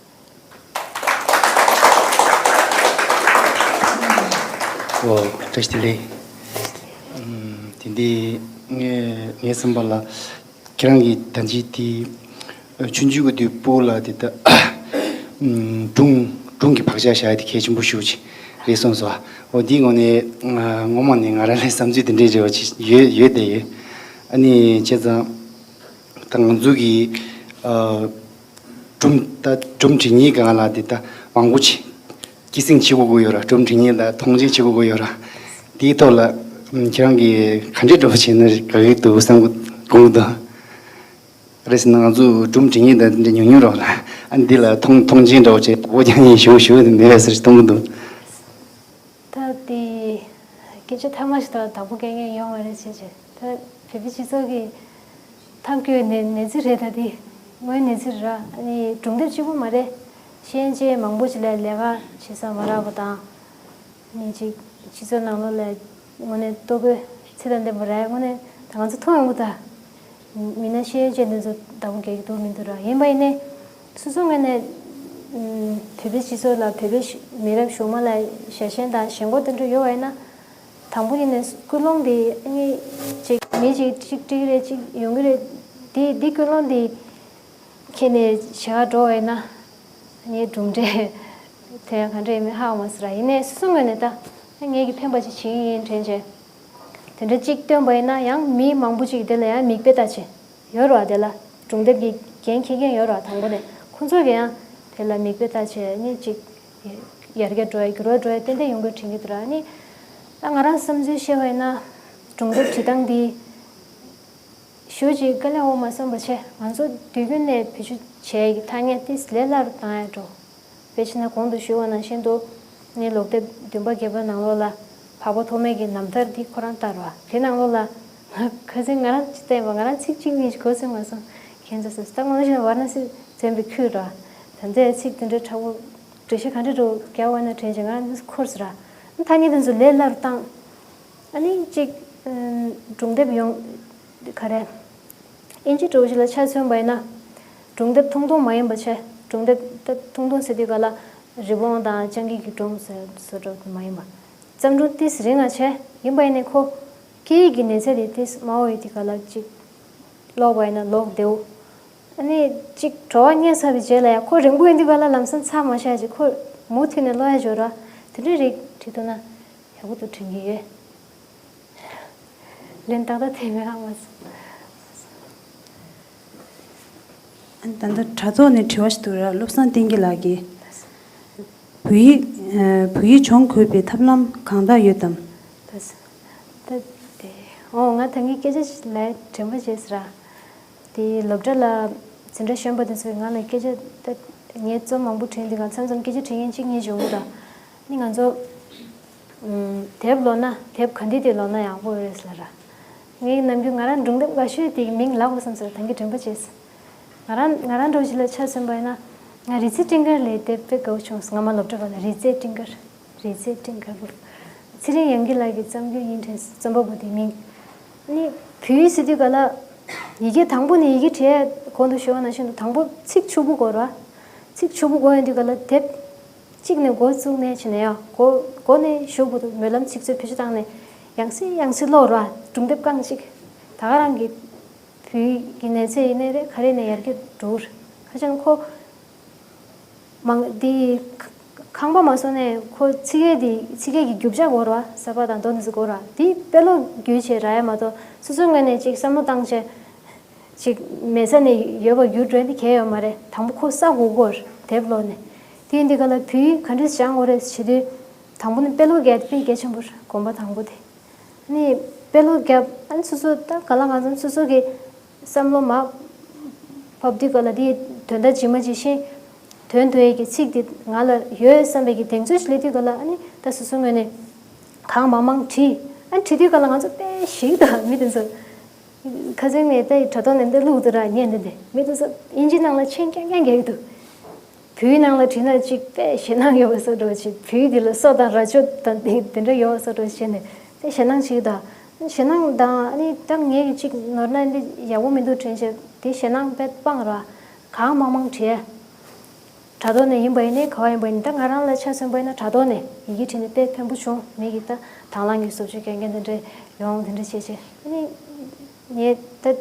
ཨོ། བཀྲ་ཤིས་བདེ་ལེགས། ཨམ། དེ་འདི་ངས་ངའི་བསམ་པ་ལ། ཁྱེད་རང་གིས་ད་ཅི་དེ་ཆུང་ཆུང་གི་དུས་སྤོ་ལ་དེ་ལྟ་སྒྲུང་སྒྲུང་གི་བག་ཆགས་བཞག་ཡ་དེ་གལ་ཆེན་པོ་ཞེ་པོ་ཅིག་རེད་གསུངས་སོང་། འོ་དེའི་ངོས་ནས་ངོ་མ་ནས་ང་རང་ལ་བསམ་ཚུལ་དེ་འདྲས་རེ་བ་ཅིག་ཡོད་ཡོད་བསྡད་ཡོད། ཨ་ནི་བྱས་ཙང་ད་ང་ཚོ་གི་སྒྲུང་ད་སྒྲུང་འབྲི་མཁན་སྒང་ལ་དེ་ལྟ་མང་པོ་ཅིག་སྐྱེད་སྲིང་བྱེད་དགོས་ཀྱི་ཡོད་ར། སྒྲུང་འབྲི་མཁན་ལ་མཐོང་ཆེན་བྱེད་དགོས་ཀྱི་ཡོད་ར། དེའི་ཐོག་ལ་ཁྱེད་རང་གིས་ག་འདྲས་འགྲོ་བྱས་ན་དགའ་གི་འདུག་བསམ་གི་དགོངས་འདུག་རེད་ཟེར་ན་ང་ཚོ་སྒྲུང་འབྲི་མཁན་དང་འདི་ཉུང་ཉུང་རོགས་ལ་ཨ་འདི་ལ་མཐོང་མཐོང་ཆེན་འདྲ་བོ་བྱས་འོ་རྒྱང་ཡིན་ཞུ་ཞུ་དེ་མེད་པས་ཟེར་གཏོང་གི་འདུག་ད་དེ་སྐད་ཆ་ཐ་མ་ཞིག་ད་དང་པོ་སྐད་ངན་ཡོང་བ་རེད་བྱས་བྱས་ད་བོད་པའི་སྤྱི་ཚོགས་ཀྱི་ཐབས་སྐྱོ་ནས་ནས་ཚིག་རེད། ད་དེ་དངོས་གནས་ཚིག་ར་ཨ་ནི་སྒྲུང་དེབ་གཅིག་པུ་མ་རེད། ཤེས་ཡོན་ཅན་མང་པོ་ཞིག་ལ་ལས་ཀ་བྱེད་ས་མ་རག་པ་དང་། ནི་ཅིག་སྤྱི་ཚོགས་ནང་ལོགས་ལ་དངོས་གནས་ལྟོ་གོས་ཚེ་དང་ལྡན་པ་རག་དངོས་གནས་ད་ང་ཚོ་མཐོང་ཡོང་གི་ད། མི་སྣ་ཤེས་ཡོན་ཅན་དེ་ཚོ་བདག་པོ་རྒྱག་གི་འདུག་མི་འདུག་ར། ཡིན་པ་ཡིན་ནའི་སོ་སོ་ངོས་ནས་བོད་པའི་སྤྱི་ཚོགས་ལ་བོད་པའི་མི་རབས་གཞུག་མ་ལ་ཞལ་ཞེན་དང་ཞེན་ཁོག་དེ་འདྲ་ཡོད་པ་ཡིན་ན་དང་པོ་ཡིན་ནས་ཀུན་སློང་དེ་ཨ་ནི་ཅིག་མི་ཅིག་ཅིག་འགྲིག་གི་རེད་ཅིག་ཡོང་གི་རེད། དེ་དེ་ཀུན་སློང་དེ་ཁྱེད་ནས་བྱེད་ག་འགྲོ་བ་ཡིན་ན། ངའི་གྲུབ་འབྲས་དེ་ཡང་ག་འདྲ་ཡིན་མིན་ཧ་གོ་མ་སོང་ར། ཡིན་ནའི་སུ་ངོས་ནས་ད་ངེད་ཀྱི་ཕན་པ་ཅིག་བྱེད་ཀྱི་ཡིན་དྲན་བྱས། དེ་འདྲ་གཅིག་བཏོན་པ་ཡིན་ན་ཡང་མི་མང་པོ་ཅིག་དེ་ལ་ཡང་མིག་དཔེ་ལྟ་བྱས་ཡོད་ར། དེ་ལ་སྒྲུང་དེབ་ཀྱི་འགན་འཁྱེར་མཁན་ཡོད་ར། དང་པོ་ནས་ཁོང་ཚོ་གི་ཡང་དེ་ལ་མིག་དཔེ་ལྟ་བྱས་ནི་གཅིག་ཡར་རྒྱས་འགྲོ་ཡ་འགྱུར་བ་འགྲོ་ཡ་ཏན་ཏན་ཡོང་དགོས་དྲན་གྱི་འདུག་ར། ནི་ད་ང་རང་བསམ་ཚུལ་བཤད་པ་ཡིན་ན་སྒྲུང་དེབ་བྲིས་སྟངས་འདི། ཞུ་ཅིག་དཀའ་ལས་འོ་མ་བསམ་པ་བྱས། ང་ཚོ་དུས་རྒྱུན་ནས་བེད་སྤྱོད་བྱས་ཀྱི་ཐ་སྙད་ཏིས་ལས་སླ་རུ་བཏང་ཡ་འགྲོ། དཔེ་བྱས་ན་གོང་དུ་ཞུས་པ་ནང་བཞིན་དུ་ནི་ལོ་དེབ་བདུན་པ་བརྒྱད་པ་ནང་ལོགས་ལ་འཕགས་པ་ཐོགས་མེད་ཀྱི་རྣམ་ཐར་འདི་ཁོ་རང་ལྟར་བ་དེ་ནང་ལོགས་ལ་ང་ཁ་སང་ང་རང་ཅི་བལྟས་པ་ང་རང་ཚིག་གཅིག་གཉིས་ཤིག་གོ་སོང་མ་སོང་། ཁྱེད་ཚོ་སོ་ད་ངོ་ནས་བཤད་ན་ཝཱ་ར་ཎ་སི་འཛིན་པའི་ཁུལ་ར། ད་ཚོད་ཚིག་དེ་འདྲའི་ཕྲ་བོ་འགྲེལ་བཤད་ག་འདྲ་འགྲོ་རྒྱག་པ་ན་དྲན་ཅིག་ང་རང་འཁོར་སོང་ར། ཐ་སྙད་དེ་ཚོ་ལས་སླ་རུ་བཏང་། ཨ་ནི་གཅིག་སྒྲུང་དེབ་ཡོང་། ག་རེ། ཨིན་ཇི་འདྲ་བོ་ཞིག་ལ་ཆ་མཚོན་པ་ཡིན་ན། སྒྲུང་དེབ་ཐུང་ཐུང་མ་ཡིན་པ་བྱས། སྒྲུང་དེབ་ད་ཐུང་ཐུང་ཟེར་དུས་ག་ལ་རི་བོང་དང་སྤྱང་ཀི་གི་སྒྲུང་ཟེར་བཟོ་འདྲ་མ་ཡིན་པ། བརྩམས་སྒྲུང་ཏིས་རིང་ང་བྱས་ཡིན་པ་ཡིན་ནའི་ཁོ། སྐད་ཡིག་གི་གནས་ཚད་དེ་ཏིས་དམའ་བོ་ཡོད་དུས་ག་ལ་གཅིག་ཀློག་པ་ཡིན་ན་ཀློག་བདེའོ། ཨ་ནི་གཅིག་བྲོ་བ་རྙེད་ཚར་བའི་རྗེས་ལ་ཡང་ཁོ་རིང་པོ་ཡིན་དུས་ག་ལ་ལམ་སང་ཚར་མ་བཞག་ཅིག་ཁོ་མུ་མཐུད་ནས་ཀློག་ཡ་འབྱོར་ར། དེ་འདྲའི་རིགས་བྲིས་ཐུབ་ན་ཡག་པོ་འདུག་དྲན་གྱི་ཡོད། ལན་ཏག་ཏག་དེ་མེད་ཨ་མ་སོང་། ད་ལྟ་དྲ་ཐོག་ནས་དྲི་བ་ཞིག་འདུག་ར། བློ་བཟང་བསྟན་རྒྱས་ལགས་ཀྱིས། བོད་ཡིག་བོད་ཡིག་སྦྱོང་དགོས་པའི་ཐབས་ལམ་གང་དག་ཡོད་དམ། ད་ད་དེ་ ཨོ་ང་ད་གིན་སྐད་ཆ་ཞིག་ལབ་དྲན་པ་བརྗེད་སོང་ར། དེ་སློབ་གྲྭ་ལ་འཛིན་གྲྭ་གཞོན་པ་དེ་ཚོས་ང་ལ་སྐད་ཆ་ད་ངས་རྩོམ་མང་པོ་བྲིས་འདི་ག་མཚམས་མཚམས་སྐད་ཆ་དྲི་མཁན་གཅིག་གཉིས་བྱུང་གི་ར། ནི་ང་ཚོ་ཨམ། དེབ་ཀློག་ན་དེབ་ག་འདི་དེ་ཀློག་ན་ཡག་པོ་རེད་ཟེར་ལ་ར། ངས་ནམ་རྒྱུན་ང་རང་སྒྲུང་དེབ་དགའ་ཤོས་དེ་གི་མིང་ལབ་དགོས་བསམ་སོང་ད་གིན་དྲན་པ་བརྗེད་སོང་། ང་རང་ང་རང་འདྲ་བོ་ཞིག་ལ་ཆ་མཚོན་པ་ཡིན་ན། ང་རི་རྩེ་སྤྲིན་དཀར་ལབ་དེབ་དཔེ་དགའ་བོ་བྱུང་སོང་། ང་མ་སློབ་གྲྭ་པ་ལ་རི་རྩེ་སྤྲིན་དཀར། རི་རྩེ་སྤྲིན་དཀར་པོ། ཚེ་རིང་ཡང་སྐྱིད་ལགས་ཀྱི་རྩོམ་རྒྱུན་ཡིན་དྲན་སོང་རྩོམ་པ་པོ་དེའི་མིང་། ནི་བོད་ཡིག་ཟེར་དུས་ག་ལ། ཡི་གེ་དང་པོ་ནས་ཡི་གེ་བྲིས་གོང་དུ་ཞུས་པ་ནང་བཞིན་དུ་དང་པོ་ཚིག་ཕྱུག་པོ་དགོས་ར། ཚིག་ཕྱུག་པོ་དགོས་ཡོང་དུས་ག་ལ་དེབ་གཅིག་ནས་འགོ་བཙུགས་ནས་བྱས་ནས་ཡང་འགོ་འགོ་ནས་གཞུག་བར་དུ་སྨོན་ལམ་ཚིག་མཛོད་བེད་སྤྱོད་བཏང་ནས་ཡང་སེ་ཡང་སེ་ཀློག་ར། སྒྲུང་དེབ་རྐང་གཅིག་ད་ག་རང་གི་བོད་ཡིག་གི་གནས་ཚད་ཡིན་ནའི་རེད། ག་རེ་ནས་ཡར་རྒྱས་འགྲོ་གི་རེད། ཁ་ཆེན་ཁོ་མང་འདི་ཁང་པ་མ་བཟོ་ནས་ཁོ་ཚིག་ཡས་འདི་ཚིག་ཡས་ཀྱི་རྒྱུ་ཆ་དགོས་ར། ས་པ་དང་དོ་ནི་ཚོ་དགོས་ར། འདི་དཔེ་ཀློག་རྒྱུ་བྱས་ར་ཡ་མ་གཏོགས་སོ་སོའི་ངོས་ནས་ཅིག་བསམ་བློ་བཏང་བྱས་ཅིག་མེད་ས་ནས་ཡོད་པ་རྒྱུ་འགྲོ་འདི་གལ་ཡོད་མ་རེད། དང་པོ་ཁོ་ས་དགོས་དགོས་ར་དེབ་ཀློག་ནས། དེ་ཡིན་དུས་ག་ལ་བོད་ཡིག་ག་འདྲས་སྦྱང་དགོས་རེད་བྱེད་དུས་དང་པོ་ནི་དཔེ་ཀློག་རྒྱག་དཔེ་གལ་ཆེན་པོ་རེད། གོམ་པ་དང་པོ་དེ། ནི་དཔེ་ཀློག་རྒྱབ་ཨ་ནི་སོ་སོ་ད་ག་ལ་ང་ཚོ་སོ་སོ་གི་བསམ་བློ་མ་ཕབ་དུས་ག་ལ་དེའི་དོན་དག་ཇི་མ་ཇི་བཞིན་དོན་དུ་ཡས་ཀྱི་ཚིག་དེ་ང་ལ་ཡོད་བསམ་པའི་གི་གདེང་ཚོད་ཞིག་སླེབས་དུས་ག་ལ་ཨ་ནི་ད་སོ་སོ་ངོས་ནས་གང་མང་མང་བྲིས། ཨ་ནི་བྲིས་དུས་ག་ལ་ང་ཚོ་དཔེ་ཞིག་དང་མི་དེ་ཚོ་ཁ་སང་ནས་ད་དྲ་ཐོག་ནས་འདི་བླུག་འདུག་ར་ཉན་འདི་འདི་མི་དེ་ཚོ་དབྱིན་ཇི་ནང་ལ་མཆན་རྐྱང་རྐྱང་རྒྱག་གི་འདུག་བོད་ནང་ལ་བྲིས་ན་ཅིག་དཔེ་ཞེད་སྣང་ཡོད་པ་བཟོ་འདྲ་ཅིག་བོད་འདི་ལ་སོ་དང་རྭ་ཅོ་དང་དེ་དེ་འདྲ་ཡོད་པ་བཟོ་འདྲ་བྱས་ནས་དཔེ་ཞེད་སྣང་ཅིག་དང་། ཞེད་སྣང་དང་ཨ་ནི་ད་ངས་ཀྱི་ཅིག་ནོར་ན་འདི་ཡག་པོ་མི་འདུག་དྲན་བྱས་དེ་ཞེད་སྣང་དཔེ་སྤངས་ར་གང་མང་མང་བྲིས། དྲ་ཐོག་ནས་ཡིན་པ་ཡིན་ནའི་ག་བ་ཡིན་པ་ཡིན་ནའི་ད་ང་རང་ལ་ཆ་མཚོན་པ་ཡིན་ན་དྲ་ཐོག་ནས་ཡི་གེ་བྲིས་ནས་དཔེ་ཕན་པོ་བྱུང་། མི་གི་ད་དང་བླངས་ཀྱི་བཟོ་བཅོས་རྒྱག་མཁན་དེ་འདྲ་ཡོང་དེ་འདྲ་བྱས་བྱས་ཨ་ནི་ངས་ད།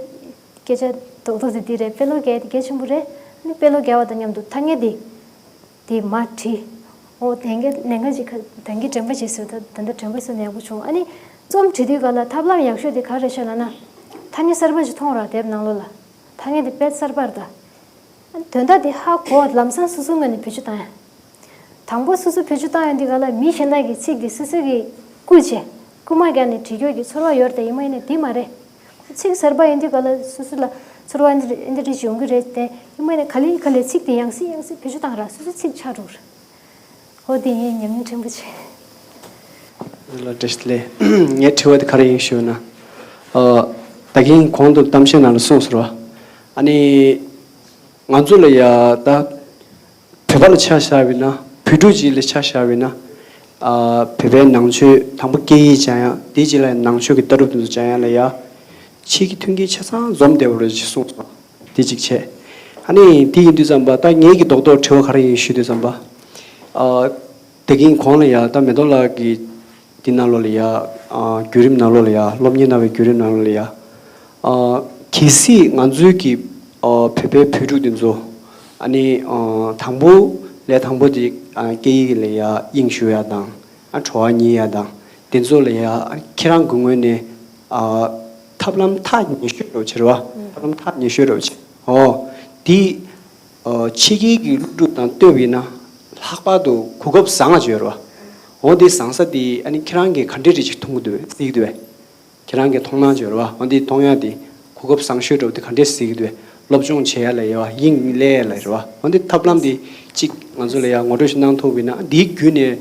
སྐད་ཆ་རྡོག་རྡོག་དེ་འདི་རེད། དཔེ་ཀློག་རྒྱག་ཡ་དེ་གལ་ཆེན་པོ་རེད། ཨ་ནི་དཔེ་ཀློག་རྒྱག་པ་དང་མཉམ་དུ་ཐ་སྙད་དེ་དེ་མར་བྲིས། འོ་དེ་གའི་ལས་ཀ་ཅིག་ཁ་ད་གིན་དྲན་པ་བརྗེད་སོང་། ད་ད་ལྟ་དྲན་པ་སོང་ནས་ཡག་པོ་བྱུང་། ཨ་ནི་རྩོམ་བྲིས་དུས་ག་ལ་ཐབས་ལམ་ཡག་ཤོས་དེ་ག་རེ་ཤོད་ལབ་ན། ཐ་སྙད་གསར་པ་ཞིག་མཐོང་ར་དེབ་ནང་ལོགས་ལ། ཐ་སྙད་དེ་དཔེ་གསར་པ་རེད་ད། དོན་དག་དེ་ཧ་གོ་བ་ལམ་སང་སོ་སོའི་ངོས་ནས་བེད་སྤྱོད་བཏང་ཡ། དང་པོ་སོ་སོ་བེད་སྤྱོད་བཏང་ཡོང་དུས་ག་ལ་མི་གཞན་དག་གི་ཚིག་དེ་སོ་སོ་གིས་བརྐུས་བྱས་རྐུ་མ་བརྒྱབ་ནས་བྲིས་རྒྱུ་གི་ཚོར་བ་ཡོད་རེད་དེ། ཡིན་པ་ཡིན་ན་དེ་མ་རེད། ཚིག་གསར་པ་ཡིན་དུས་ག་ལ་སོ་སོ་ལ་ཚོར་བ་འདི་འདི་འདྲ་ཞིག་ཡོང་གི་རེད་དེ། ཡིན་པ་ཡིན་ན་ག་ལེ་ག་ལེ་ཚིག་དེ་ཡང་སེ་ཡང་སེ་བེད་སྤྱོད་བཏང་ར་སོ་སོའི་ཚིག་ཆགས་འགྲོ་གི་རེད། ཧོ་དེ་ངའི་ཉམས་མྱོང་ཕྲན་བུ་ཆེ། ལ་བཀྲ་ཤིས་བདེ་ལེགས། ངའི་དྲི་བ་དེ་ག་རེ་ཡིན་ཞུ་ན། ཨ། ད་གིན་གོང་དུ་གཏམ་བཤད་ནང་ལ་གསུངས་ཟེར་བ། ཨ་ནི། ང་ཚོ་ལ་ཡ་ད། བོད་པ་ལ་ཆ་བཞག་པ་ཡིན་ན་བོད་ཕྲུག་ཅིག་ལ་ཆ་བཞག་པ་ཡིན་ན། ཨ། བོད་པའི་ནང་ཆོས་དང་པོ་སྐད་ཡིག་སྦྱང་ཡ་དེ་རྗེས་ལ་ནང་ཆོས་ཀྱི་ལྟ་གྲུབ་དེ་ཚོ་སྦྱང་ཡ་ལ་ཡ། ཆེད་ཀྱི་མཐུན་རྐྱེན་ཆ་ཚང་འཛོམས་བསྡད་པ་རེད་ཅེས་གསུངས་སོང་། དེ་གཅིག་བྱས། ཨ་ནི་དེ་ཡིན་དུས་ཙམ་པ་ད་ངེད་ཀྱི་རྡོག་རྡོག་དྲི་བ་ག་རེ་ཡིན་ཞུ་དུས་ཙམ་པ། ཨ། དེ་གིན་གོང་ལ་ཡ་ད་མེ་ཏོག་ལགས་ཀྱིས་འདི་ནང་ལོགས་ལ་ཡ། ཨ། བརྒྱུད་རིམ་ནང་ལོགས་ལ་ཡ་སློབ་གཉེར་གནང་བའི་བརྒྱུད་རིམ་ནང་ལོགས་ལ་ཡ། ཨ། གལ་སྲིད་ང་ཚོའི་གི་ཨ། བོད་པའི་བོད་ཕྲུག་འདི་ཚོ། ཨ་ནི། ཨ། དང་པོ་ལས་དང་པོ་དེ། ཨ། སྐད་ཡིག་ལ་ཡ་དབྱིངས་ཞུགས་ཡ་དང་། ཨ། བྲོ་བ་རྙེད་ཡ་དང་། དེ་ཚོ་ལ་ཡ། ཨ། ཁྱེད་རང་གི་ངོས་ནས། ཨ། ཐབས་ལམ་ཐག་ཉེ་ཤོས་རེད་བྱེད་རེད་བ། ཐབས་ལམ་ཐག་ཉེ་ཤོས་རེད་བྱེད། ཨོ། དེ། ཨ། ཕྱི་རྒྱལ་གྱི་སློབ་ཕྲུག་དང་བསྟུན་པ་ཡིན་ན། ལྷག་པར་དུ་གོ་སྐབས་བཟང་ང་བྱེད་རེད་བ། འོ་དེ་བཟང་ས་དེ་ཨ་ནི་ཁྱེད་རང་གིས་ག་འདྲས་རེ་ཅིག་མཐོང་གི་འདུག་གཟིགས་ཀྱི་འདུག་གས། ཁྱེད་རང་གི་མཐོང་སྣང་བརྗོད་རོགས། འོ་འདི་མཐོང་ཡག་དེ་གོ་སྐབས་བཟང་ཤོས་འདྲ་བོ་དེ་ག་འདྲས་གཟིགས་ཀྱི་འདུག་སློབ་སྦྱོང་བྱེད་ཡག་ལ་ཡ་དབྱིངས་སླེབས་ཡག་ལ་རེད་བ། འོ་འདི་ཐབས་ལམ་དེ་གཅིག་ང་ཚོ་ལ་ཡ་ངོ་སྤྲོད་ཞིག་གནང་ཐུབ་པ་ཡིན་ན། འདིའི་བརྒྱུད་ནས་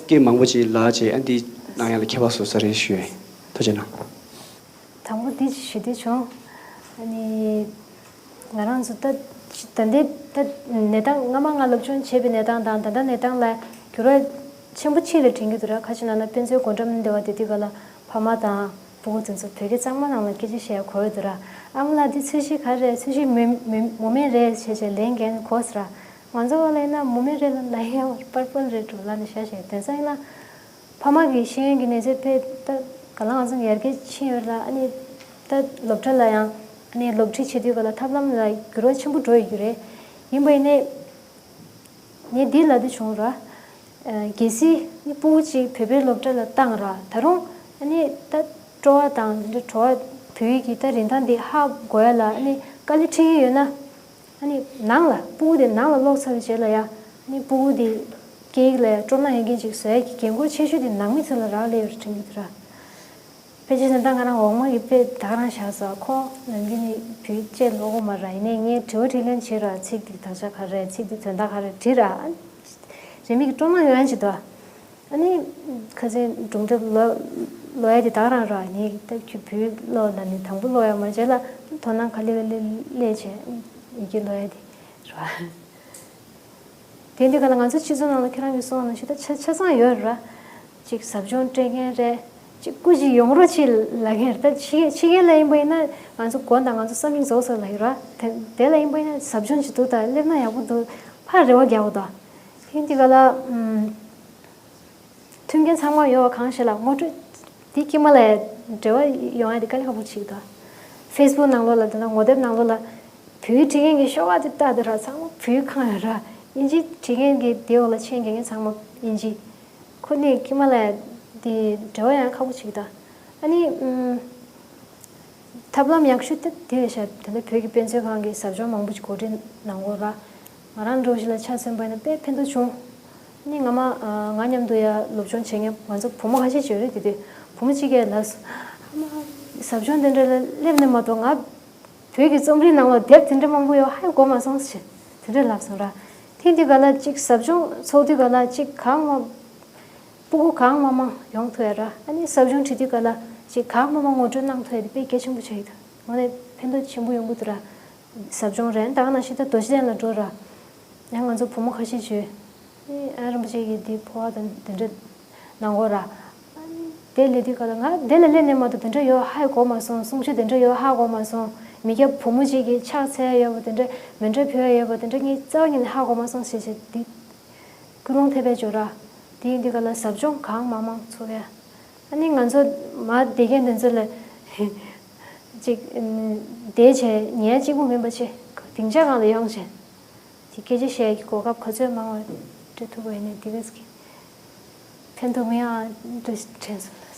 སྐད་མང་པོ་ཅིག་ལབ་བྱས་ཨ་འདི་གནང་ཡག་ལ་ཁྱད་པར་བཟོ་ས་རེད་ཞུ་ཡ་ཡིན། ཐུགས་རྗེ་གནང་། དང་པོ་འདི་ཞུ་འདོད་བྱུང་། ཨ་ནི། ང་རང་ཚོ་ད་ད་ལྟའི་ད་གནས་སྟངས་སྔ་མ་ང་སློབ་སྦྱོང་བྱས་པའི་གནས་སྟངས་དང་ད་ལྟ་གནས་སྟངས་ལ་འགྱུར་བ་ཆེན་པོ་ཕྱིན་ལ་དྲན་གྱི་འདུག་ར། ཁ་ཅིག་ན་ན་དཔེ་མཛོད་སྒོ་འགྲམ་ནས་འདི་བ་དེ་དུས་ག་ལ་ཕ་མ་དང་སྤུ་གུ་དེ་ཚོ་བོད་སྐད་གཙང་མ་ནང་ལ་སྐད་ཆ་བཤད་གོ་ཡོད་འདུག་ར། ཨ་མ་ལགས་འདི་ཚོས་གཞི་ག་རེ་རེད། ཚོས་གཞི་མུ་མུ་མེད་རེད་བྱས་བྱས་ལན་འགན་གོ་ཟེར་ར། ང་ཚོ་བ་ལ་ཡིན་ན་མུ་མེད་རེད་ལ་ལ་ཡ་པར་པར་རེད་འགྲོ་ལ་ནི་ཤ་ཤེ་དེང་སང་ཡིན་ན། ཕ་མ་གི་ཤེས་ཡོན་གྱི་གནས་ཚད་དཔེ་ད་ག་ལ་ང་ཚོ་ཡར་རྒྱས་ཕྱིན་ཡོད་ལ། ཨ་ནི་ད་སློབ་གྲྭ་ལ་ཡང་ཨ་ནི་སློབ་ཁྲིད་བྱེད་དུས་ག་ལ་ཐབས་ལམ་ལ་འགྱུར་བ་ཆེན་པོ་འགྲོ་ཡོད་ཀྱི་རེད། ཡིན་པ་ཡིན་ནའི་ངས་འདི་ལབ་འདོད་བྱུང་ར། གལ་སྲིད་ནི་སྤུ་གུ་གཅིག་བོད་པའི་སློབ་གྲྭ་ལ་བཏང་ར། ད་རུང་ཨ་ནི་ད་སྤྲོ་བ་དང་འདི་འདྲ་བྲོ་བ་བོད་ཡིག་གི་ད་རིན་ཐང་འདི་ཧ་གོ་ཡ་ལ་ཨ་ནི་དཀའ་ལས་འཕྲད་ཀྱི་ཡོད་ན། ཨ་ནི་ནང་ལ་སྤུ་གུ་དེ་ནང་ལ་ལོག་ཚར་བའི་རྗེས་ལ་ཡ། ཨ་ནི་སྤུ་གུ་དེ་སྐད་ཡིག་ལ་ཡ་སྤྲོ་སྣང་ཡོད་མཁན་ཅིག་བཟོ་ཡ་གི་འགན་ཁུར་ཆེ་ཤོས་དེ་ནང་མི་ཚོ་ལ་རག་ལས་ཡོད་རེད་དྲན་གྱི་འདུག་ར། ཕལ་ཆེར་ད་ང་རང་འོག་མ་གི་དཔེ་ད་ག་རང་བཞག་སོང་། ཁོ་ནམ་རྒྱུན་ནི་བོད་སྐད་ཀློག་གི་མ་རེད། ཡིན་ནའི་ངས་དྲི་བ་དྲིས་ལན་བྱེད་ར། ཚིག་འདི་དག་ཆ་ག་རེ་རེད། ཚིག་འདི་དོན་དག་ག་རེ་རེད་དྲིས་ར། རེད་མིག་གི་སྤྲོ་སྣང་ཡོང་ཡ་ཅིག་འདུག་ཨ་ནི་ཁ་སང་སྒྲུང་དེབ་ཀློག་ཀློག་ཡ་དེ་ད་ག་རང་ར། ངས་ད་ཁྱོད་བོད་ཀློག་ལབ་ནས་དང་པོ་ཀློག་ཡ་མ་བྱས་ལ། དོ་སྣང་ག་ལེ་ག་ལེ་སླེབས་བྱས་ཡི་གེ་ཀློག་ཡ་དེ་ར། དེ་འདི་ག་ལ་ང་ཚོ་སྤྱི་ཚོགས་ནང་ལ་ཁྱེད་རང་གིས་གསུངས་པ་ནང་བཞིན་ད་ཆ་ཆ་ཚང་ཡོད་ར། ཅིག་ཟབ་སྦྱོང་སྤྲད་མཁན་རེད། ཅིག་སྐུ་ཅིག་ཡོང་རོགས་བྱེད་ལབ་མཁན་རེད། ད་ཕྱི་ཕྱི་རྒྱལ་ལ་ཡིན་པ་ཡིན་ན་ང་ཚོ་དགོན་དང་ང་ཚོ་བསམ་ཡས་རྫོགས་སོང་ལབ་ཡོད་ར། དེ་དེ་ལ་ཡིན་པ་ཡིན་ན་ཟབ་སྦྱོང་ཅིག་འདུག་ད་སླེབས་ན་ཡག་པོ་འདུག་ཕར་རེ་བ་རྒྱག་དགོས་ད། དེ་འདི་ག་ལ་ཨམ། མཐུན་རྐྱེན་ཚང་མ་ཡོད་པ་གང་ཞིག་ལ་ངོ་སྤྲོད་འདི་དཀྱིལ་མ་ལ་འབྲེལ་བ་ཡོང་ཡ་འདི་དཀའ་ལས་ཁག་པོ་ཅིག་འདུག་ཕེ་སི་བུག་ནང་ལོགས་ལ་དེ་ན་ངོ་དེབ་ནང་ལོགས་ལ་བོད་ཡིག་བྲིས་མཁན་གྱི་ཤོག་ཁག་དེ་ལྟ་དེ་ར་ཚང་མ་བོད་ཡིག་གང་ཡོད་ར། དབྱིན་ཇི་བྲིས་མཁན་གྱི་དེ་འོག་ལ་མཆན་རྒྱག་མཁན་ཚང་མ་དབྱིན་ཇི། ཁོ་ནི་དཀྱིལ་མ་ལ་འདི་འབྲེལ་བ་ཡོང་ཡ་ཁག་པོ་ཅིག་འདུག་ཨ་ནི་ཨུམ། ཐབས་ལམ་ཡག་ཤོས་དེ་དེ་རེད་ཤག་དེ་འདྲ་བོད་ཀྱི་དཔེ་མཛོད་ཁང་གི་ཟབ་སྦྱོང་མང་པོ་ཅིག་གོ་སྒྲིག་གནང་གོ་ར། ང་རང་འདྲ་བོ་ཞིག་ལ་ཆ་མཚོན་པ་ཡིན་ན་དཔེ་ཕན་ཐོགས་བྱུང་། ནི་ང་མ་ང་མཉམ་དུ་ཡ་སློབ་སྦྱོང་བྱེད་མཁན་ང་ཚོ་བུ་མོ་ཁ་ཤས་ཅིག་ཡོད་རེད། དེ་དུས་བུ་མོ་གཅིག་གིས་ལབ་སོང་། ཨ་མ། ཟབ་སྦྱོང་དེ་འདྲ་ལ་སླེབས་ནས་མ་གཏོགས་ང་བོད་ཀྱི་རྩོམ་རིག་ནང་ལ་དེབ་དེ་འདྲ་མང་པོ་ཡོད་ཧ་གོ་མ་སོང་ཞེས་དེ་འདྲ་ལབ་སོང་ར། དེ་དུས་ག་ལ་ཅིག་ཟབ་སྦྱོང་ཚོགས་དུས་ག་ལ་ཅིག་གང་མ། སྤུ་གུ་གང་མང་མང་ཡོང་ཐུབ་ཡ་ར། ཨ་ནི་ཟབ་སྦྱོང་བྱེད་དུས་ག་ལ་ཅིག་གང་མང་མང་ངོ་སྤྲོད་གནང་ཐུབ་ཡ་དེ་དཔེ་གལ་ཆེན་པོ་ཆགས་ཡོད། དངོས་གནས་ཕན་ཐོགས་ཆེན་པོ་ཡོང་གི་འདུག་ར། ཟབ་སྦྱོང་རེད། ད་ག་ནང་བཞིན་ད་རྡོ་རྗེ་གདན་ལ་འགྲོ་ར། ཡང་ང་ཚོ་བུ་མོ་ཁ་ཤས་ཅིག་ཨ་ནི་ཨ་རིན་པོ་ཆེ་གིས་འདི་འཕོ་བ་དང་དེ་འདྲ་གནང་གོ་ར། ཨ་ནི་དེ་སླེབས་དུས་ག་ལ་ང་དེ་ལ་སླེབས་ནས་མ་གཏོགས་དེ་འདྲ་ཡོད་ཧ་གོ་མ་སོང་། གསུང་ཆོས་དེ་འདྲ་ཡོད་ཧ་གོ་མ་སོང་། མི་སྐྱ་བུ་མོ་གཅིག་གིས་ཕྱག་འཚལ་ཡ་ཡོད་པ་དེ་འདྲ། མཎྜལ་ཕུལ་ཡ་ཡོད་པ་དེ་འདྲ་ངས་རྩ་བ་ཉིད་ནས་ཧ་གོ་མ་སོང་ཞེས་བྱས་འདི། ཀུན་སློང་ཐེབས་པའི་སྦྱོར་ར། དེ་ཡིན་དུས་ག་ལ་ཟབ་སྦྱོང་གང་མང་མང་ཚོགས་ཡ། ཨ་ནི་ང་ཚོ་མ་བསྡད་མཁན་དེ་ཚོ་ལ་ཅིག་བསྡད་བྱས་ཉལ་གཅིག་པུ་མིན་པ་བྱས་སྡིངས་ཆ་སྒང་ལ་ཡོང་བྱས། དེ་སྐད་ཆ་བཤད་ཀྱི་གོ་སྐབས་ག་ཚོད་མང་བ་སྤྲད་ཐུབ་པ་ཡིན་ནའི་དེ་ག་ཚོད་ཀྱི་ཕན་ཐོགས་མི་ཡང་འདུ་དྲན་སོང་།